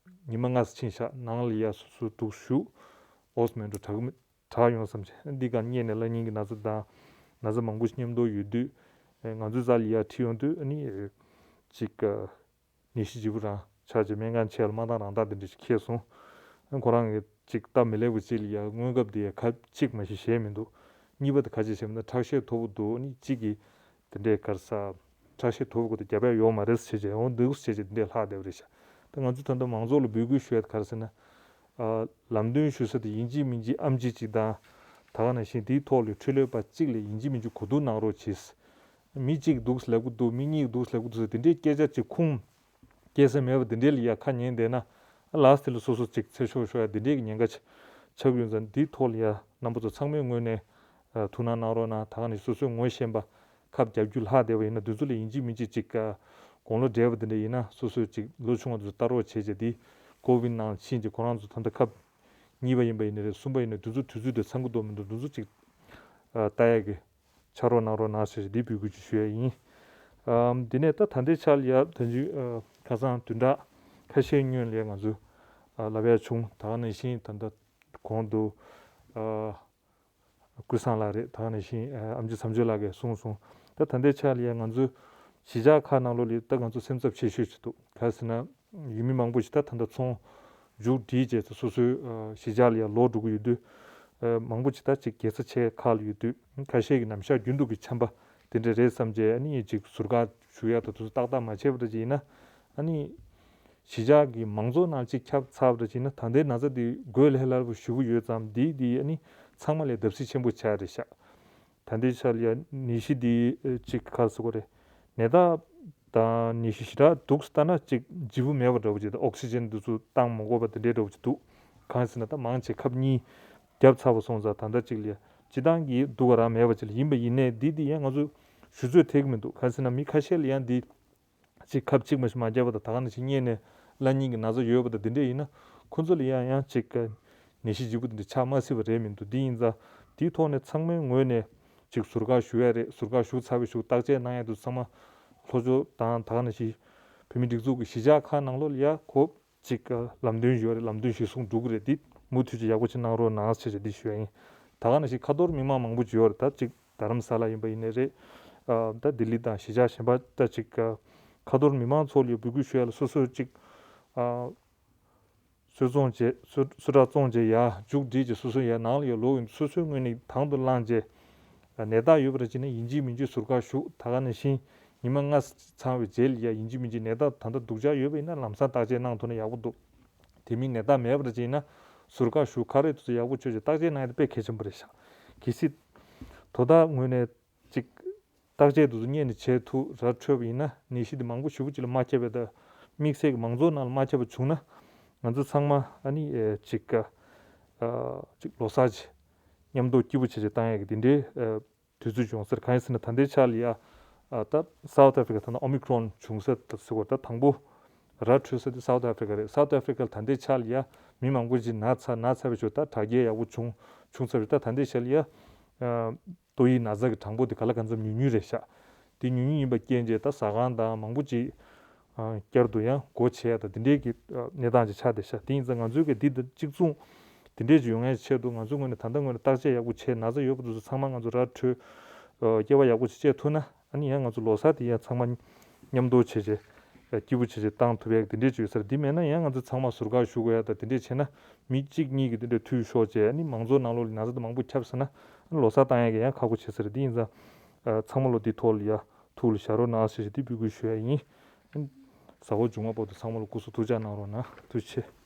ཉི་མ་ལྔ་ཙམ་ཕྱིན་ཤག་ནང་ལ་ཡ་སོ་སོ་འདུག་བཞུགས། འོ་མེད་འགྲོ་དྲག་མི་དྲག་ཡོང་བསམ་བྱས། འདི་ག་རྙེད་ནས་གླ་རྙིང་གི་ན་ཚ་དང་ན་ཚ་མང་པོ་ཞིག་མཉམ་དུ་ཡོད་དུས་ང་ཚོའི་རྩ་ལ་ཡ་ཁྲིད་ཡོང་དུས་ཨ་ནི་ཅིག་ནད་གཞི་ལྗིད་པོ་རང་ཆགས་རྗེས་སྨན་ཁང་ཆེ་བ་ལ་མ་བཏང་རང་བཏང་དེ་འདྲ་ཞིག་ཁེལ་སོང་། ཁོ་རང་གིས་ཅིག་སྟབས་མི་ལེགས་པ་ཅིག་ལ་ཡ་སྔོན་ཁབ་དེ་ཡ་ཁབ་གཅིག་མ་ཞིག་བཞེས་མི་འདུག་གཉིས་པ་དེ་ཁ་ཆེ་བཞེས་མི་འདུག་ཁྲག་ཤེད་མཐོ་པོ་འདུག་ཨ་ནི་གཅིག་གིས་དེ་འདྲའི་ག་རེ་ཟ་ཁྲག་ཤེད་མཐོ་པོ་གོ་དེ་རྒྱབ་ཡ་ཡོད་མ་རེད་ཟེར་བྱས་འོ་འདུག་ཟེར་བྱས་དེ་འདྲའི་ལྷག་བསྡད་པ་རེད་ཤག་ད་ང་ཚོ་ད་ལྟ་མང་ཚོགས་ལ་འབོད་སྐུལ་ཞུ་ཡ་དེ་ག་རེ་ཟེར་ན། ལམ་སྟོན་ཞུ་ས་དེ་ཡིན་གཅིག་མིན་གཅིག་ཨེམ་ཆི་གཅིག་དང་། ད་ག་ནང་བཞིན་དེའི་ཐོག་ལ་འཕྲོད་ལས་པ་གཅིག་ལ་ཡིན་གཅིག་མིན་གཅིག་གོ་བསྡུར་གནང་རོགས་གྱིས། མི་གཅིག་འདུག་ལབ་གི་འདུག་མི་གཉིས་འདུག་ལབ་གི་འདུག་ཟེར་དེ་འདྲའི་སྐད་ཆ་གཅིག་ཁུངས་སྐྱེལ་ས་མེད་པ་དེ་འདྲའི་ལ་ཡ་ཁ་ཉན་བསྡད་ན། ལགས་དེ་ལ་སོ་སོ་གཅིག་ཚེ་ཤོར་ཤོར་ཡ་དེ་འདྲའི་གི་ཉེན་ཁ་ཆགས་ཀྱི་ཡོད་ཙང་འདིའི་ཐོག་ལ་ཡ་རྣམ་པ་ཚོ་ཚང་མའི་ངོས་ནས་ཐུགས་སྣང་གནང་རོགས་གནང་། ད་ག་ནང་བཞིན་སོ་སོའི་ངོ་ཤེས་པ་ཁབ་རྒྱབ་རྒྱུ་ལྷག་བསྡད་པ་ཡིན་ན་དེ་ཚོ་ལ་ཡིན་གཅིག་མིན་གཅིག་གཅིག་དགུང་ལོ་བགྲེས་པ་དེ་འདྲ་ཡིན་ན་སོ་སོའི་གཅིག་ལོ་ཆུང་བ་དེ་ཚོ་ལྟ་རོགས་བྱས་བྱས་དེ་ཀོ་ཝིན་ནང་ཕྱིན་བྱས་ཁོ་རང་ཚོ་ད་ལྟ་ཁབ་གཉིས་པ་ཡིན་པ་ཡིན་ན་རེད། གསུམ་པ་ཡིན་ན་དེ་ཚོ་དུས་ཚོད་དེ་ཚང་གི་འདུག་མི་འདུག་དེ་ཚོ་གཅིག་ལྟ་ཡ་གི་ཕྱག་རོགས་གནང་རོགས་གནང་ཞེས་འདི་འབོད་སྐུལ་ཅིག་ཞུ་ཡ་ཡིན། ཨམ་འདི་ནས་ད་ད་ལྟའི་ཆར་ལ་ཡ་ད་ཅི་ཨ་ཁ་སང་བདུན་ཕྲག་ཁ་ཤས་སྔོན་ལ་ཡ་ང་ཚོ་ཨ་ལབ་ཡ་བྱུང་། ད་ག་ནང་བཞིན་ད་ལྟ་གོང་དུ་ཨ་ཀུན་བཟང་ལགས་རེད། ད་ག་ནང་བཞིན་ཨ་ཨེམ་ཆི་བྱམས་ཆོས་ལགས་ཀྱིས་གསུངས་སོང་། ད་ད་ལྟའི་ཆར་ལ་ཡ་ང་ཚོ་གཞིས་ཆགས་ཁག་ནང་ལོགས་ལ་ད་ང་ཚོ་སེམས་འཚབ་ཆེ་ཤོས་ཅིག་འདུག་ག་རེ་ཟེར་ན་ཡུལ་མི་མང་པོ་ཞིག་ད་ད་ལྟ་ཚོང་མཇུག་སྒྲིལ་བྱས་ཚེ་སོ་སོའི་ཨ་གཞིས་ཆགས་ལ་ཡ་ལོག་འགྲོ་གི་ཡོད་དུས། ཨ་མང་པོ་ཅིག་ད་ཅིག་རྒྱལ་ས་ཆེ་ཁག་ལ་ཡོད་དུས་ཁ་ཤས་ཀྱི་ནམ་ཞག་རྒྱུན་དུ་གི་འཆམ་པ་དེ་འདྲ་རེད་བསམ་བྱས་ཨ་ནི་ཅིག་ཟུར་བཀག་ཞུ་ཡ་ད་དུ་ཏག་ཏག་མ་བྱས་པ་འདྲ་ཅིག་ཡིན་ན་ཨ་ནི་གཞིས་ཆགས་ཀྱི་མང་ཚོགས་ནང་ཅིག་ཁྱབ་ཚར་བ་འདྲ་ཅིག་ཡིན་ན་ད་ལྟའི་ན་ཚ་འདི་འགོས་ལྷད་སླ་པོ་ཞེ་པོ་ཡོད་ཙང་འདི་འདི་ཨ་ནི་ཚང་མ་ལས་བརྡབ་གསིག་ཆེན་པོ་ཆགས་རེད་ཤག་ད་ལྟའི་ཆར་ལ་ཡ་ནད་གཞི་འདི་ཅིག་ག་རེ་ཟེར་དགོས་རེད། ནད་རྟགས་དང་ནད་གཞི་ཞེ་དྲག་འདུག་ལྟ་ན་ཅིག་ལྗིད་པོ་མེད་པ་འདྲ་བོ་ཅིག་དང་ཨོག་སི་ཇན་འདི་ཚོ་བཏང་མ་དགོས་པ་དེ་འདྲའི་འདྲ་བོ་ཅིག་འདུག་གང་ཟེར་ན་ད་མང་ཆེ་ཁབ་གཉིས་བརྒྱབ་ཚར་བ་སོང་ཙང་ད་ལྟ་ཅིག་ལ་ཡ་སྤྱི་བཏང་གི་སྡུག་ག་རང་མེད་པ་ཅིག་ལ་ཡིན་པ་ཡིན་ནའི་འདི་འདི་ཡང་ང་ཚོ་ཞུ་ཚོད་ཐེག་གི་མི་འདུག་གང་ཟེར་ན་མི་ཁ་ཤས་ལ་ཡང་འདི་ཅིག་ཁབ་གཅིག་མ་ཞིག་མ་བརྒྱབ་པ་དང་ད་ག་ནང་བཞིན་གཉེན་ནས་གླ་རྙིང་གི་ན་ཚ་ཡོད་པ་དང་འདི་འདྲས་ཡིན་ན་ཁོ་ཚོ་ལ་ཡང་ཡང་ཅིག་ནད་གཞི་ལྗིད་པོ་འདི་འདྲ་ཆགས་མ་སྲིད་པ་རེད་མི་འདུག་འདི་ཡིན་ཙང་དེའི་ཐོག་ནས་ཚང་མའི་ངོས་ནས་ཅིག་ཟུར་བཀག་ཞུ་ཡ་རེད། ཟུར་བཀག་ཞུ་ཚར་བའི་གཞུག་བརྟག་དཔྱད་གནང་ཡ་དུ་ཚང་མ་ལྷོ་ཕྱོགས་དང་ད་ག་ནང་བཞིན་བོད་མི་སྒྲིག་འཛུགས་ཀྱི་གཞིས་ཆགས་ཁག་ནང་ལོགས་ལ་ཡ་གོ་ཅིག་ལམ་སྟོན་ཞུ་བ་རེད། ལམ་སྟོན་གཞིར་བཟུང་འགྲོ་གི་རེད། འདི་མུ་མཐུད་ཅིག་ཡག་པོ་ཅིག་གནང་རོགས་གནང་ཟེར་བྱས་འདི་ཞུ་ཡ་ཡིན། ད་ག་ནང་བཞིན་ཁ་ཐོར་མི་མང་མང་པོ་ཅིག་ཡོད་རེད། ད་ཅིག་རྡ་རམ་ས་ལ་ཡིན་པ་ཡིན་ནའི་རེད། ཨ་ད་ལྡི་ལི་དང་གཞིས་ཆགས་གཞན་པ་ད་ཅིག་ཁ་ཐོར་མི་མང་ཚོ་ལ་ཡ་འབོད་སྐུལ་ཞུ་ཡ་ལ་སོ་སོས་ཅིག་ ཨ་གསོལ་བཙོང་བྱས། གསོལ་གསོལ་ཁྲག་བཙོང་བྱས་ཡར་མཇུག་སྒྲིལ་བྱས། སོ་སོ་ཡར་ནང་ལ་ཡར་ལོག་ཡོང་། སོ་སོའི་ངོས་ནས་དང་དུ་བླངས་བྱས། ཨ་ནད་རྟགས་ཡོད་པ་རེད་བྱས་ན་ཡིན་གཅིག་མིན་གཅིག་ཟུར་བཀག་ཞུ། ད་ག་ནང་བཞིན་ཉི་མ་ལྔ་ཚང་བའི་རྗེས་ལ་ཡ་ཡིན་གཅིག་མིན་གཅིག་ནད་རྟགས་ད་ལྟ་སྡུག་ཅག་ཡོད་པ་ཡིན་ན་ལམ་སང་བརྟག་དཔྱད་གནང་ཐུབ་ན་ཡག་པོ་འདུག་དེ་མིན་ནད་རྟགས་མེད་པ་རེད་བྱས་ན་ཟུར་བཀག་ཞུ། ག་རེ་འདུག་ཟེར་ཡག་པོ་བྱོས་བྱས་བརྟག་དཔྱད་གནང་ཡ་དེ་དཔེ་གལ་ཆེན་པོ་རེད་ཤག་གལ་སྲིད་དོ་བདག་ངོས་ནས་ཅིག་བརྟག་དཔྱད་དེ་ཚོ་སྔོན་ནས་བྱས་ཐུབ། ར་འཕྲོད་པ་ཡིན་ན་ནད་གཞི་དེ་མང་པོ་ཞེ་པོ་ཅིག་ལ་མ་ཁྱབ་པའི། ད་དམིགས་བསལ་གྱི་མང་ཚོགས་ནང་ལ་མ་ཁྱབ་པ་བྱུང་ན་ང་ཚོ་ཚང་མ་ཨ་ནི་ཨེ་ཅིག་ཨ་ཅིག་ལོ་གསར་ཅིག་མཉམ་དུ་སྐྱིད་པོ་བྱེད་བྱེད་བཏང་ཡག་གི་དེ་འདྲའི་ཨ་དུས་ཚོད་བྱུང་ཟེར། གང་ཡིན་ཟེར་ན་ད་ལྟའི་ཆ་ལ་ཡ་ཨ་ད་South Africa ད་ནང་Omicron བྱུང་ས་ད་ཟེར་བ། ད་དང་པོ་ར་འཕྲོད་ས་དེ་South Africa རེད། South Africa ལ་ད་ལྟའི་ཆ་ལ་ཡ་མི་མང་པོ་ཅིག་ན་ཚ་ན་ཚ་བའི་ཆོས་ད་དྲག་སྐྱེད་ཡག་པོ་བྱུང་བྱུང་ཚར་རེད། ད་ད་ལྟའི་ཆ་ལ་ཡ་ཨ་ཏོག་དབྱིབས་ན་ཚ་གི་གྲངས་འབོར་དེ་ག་ལ་གང་འཚམ་ཉུང་ཉུང་རེད་ཤག་དེ་ཉུང་ཉུང་ཡིན་པ་རྐྱེན་བྱས་ད་ཟ་ཁང་དང་མང་པོ་ཅིག་ཨ་བསྐྱར་དུ་ཡང་སྒོ་ཕྱེ་ཡ་དང་དེ་འདྲའི་གི་ཨ་གནས་སྟངས་ཅིག་ཆགས་བསྡད་ཤག་དེ་ཡིན་ཙང་ང་ཚོའི་གི་འདི་དང་གཅིག་མཚུངས་དེ་འདྲའི་ཅིག་ཡོང་ཡའི་ཆེད་དུ་ང་ཚོའི་ངོས་ནས་ད་ལྟ་ངོས་ནས་བརྟག་དཔྱད་ཡག་པོ་བྱས། ན་ཚ་ཡོད་པ་དེ་ཚོ་ཚང་མ་ང་ཚོ་ར་འཕྲོད་ཨ་སྐྱེལ་བ་ཡག་པོ་ཅིག་བྱས་ཐུབ་ན་ཨ་ནི་ཡང་ང་ཚོ་ལོ་གསར་དེ་ཡང་ཚང་མ་མཉམ་དུ་བྱས་བྱས་ཨ་སྐྱིད་པོ་བྱས་བྱས་བཏང་ཐུབ་ཡག་དེ་འདྲའི་ཅིག་ཡོད་ས་རེད། དེ་མེད་ན་ཡང་ང་ཚོ་ཚང་མ་ཟུར་བཀག་ཞུ་དགོས་ཡ་དང་དེ་འདྲས་བྱས་ན་མི་གཅིག་གཉིས་ཀྱི་དེ་འདྲས་འཐུས་ཤོར་བྱས། ཨ་ནི་མང་ཚོགས་ནང་ལོགས་ལ་ན་ཚ་དེ་མང་པོ་ཁྱབ་ཟེར་ན་ཨ་ནི་ལོ་གསར་བཏང་ཡག་གི་ཡང་ཁག་པོ་བྱེད་ས་རེད། དེ་ཡིན་ཙང་ཨ་ཚང་མ་ལོ་འདི་ཐོག་ལ་ཡ་ཐུགས་ལ་བཞག་རོགས་གནང་ཞེས་ཞེས་འདི་འབོད་སྐུལ་ཞུ་ཡ་ཡིན། ཨ་ནི་གཟའ་འཁོར་མཇུག་མ་བར་དུ་ཚང་མ་ལ་སྐུ་གཟུགས་ཐུགས་ཅག་གནང་རོགས་གནང་། ཐུགས་རྗེ་ཆེ།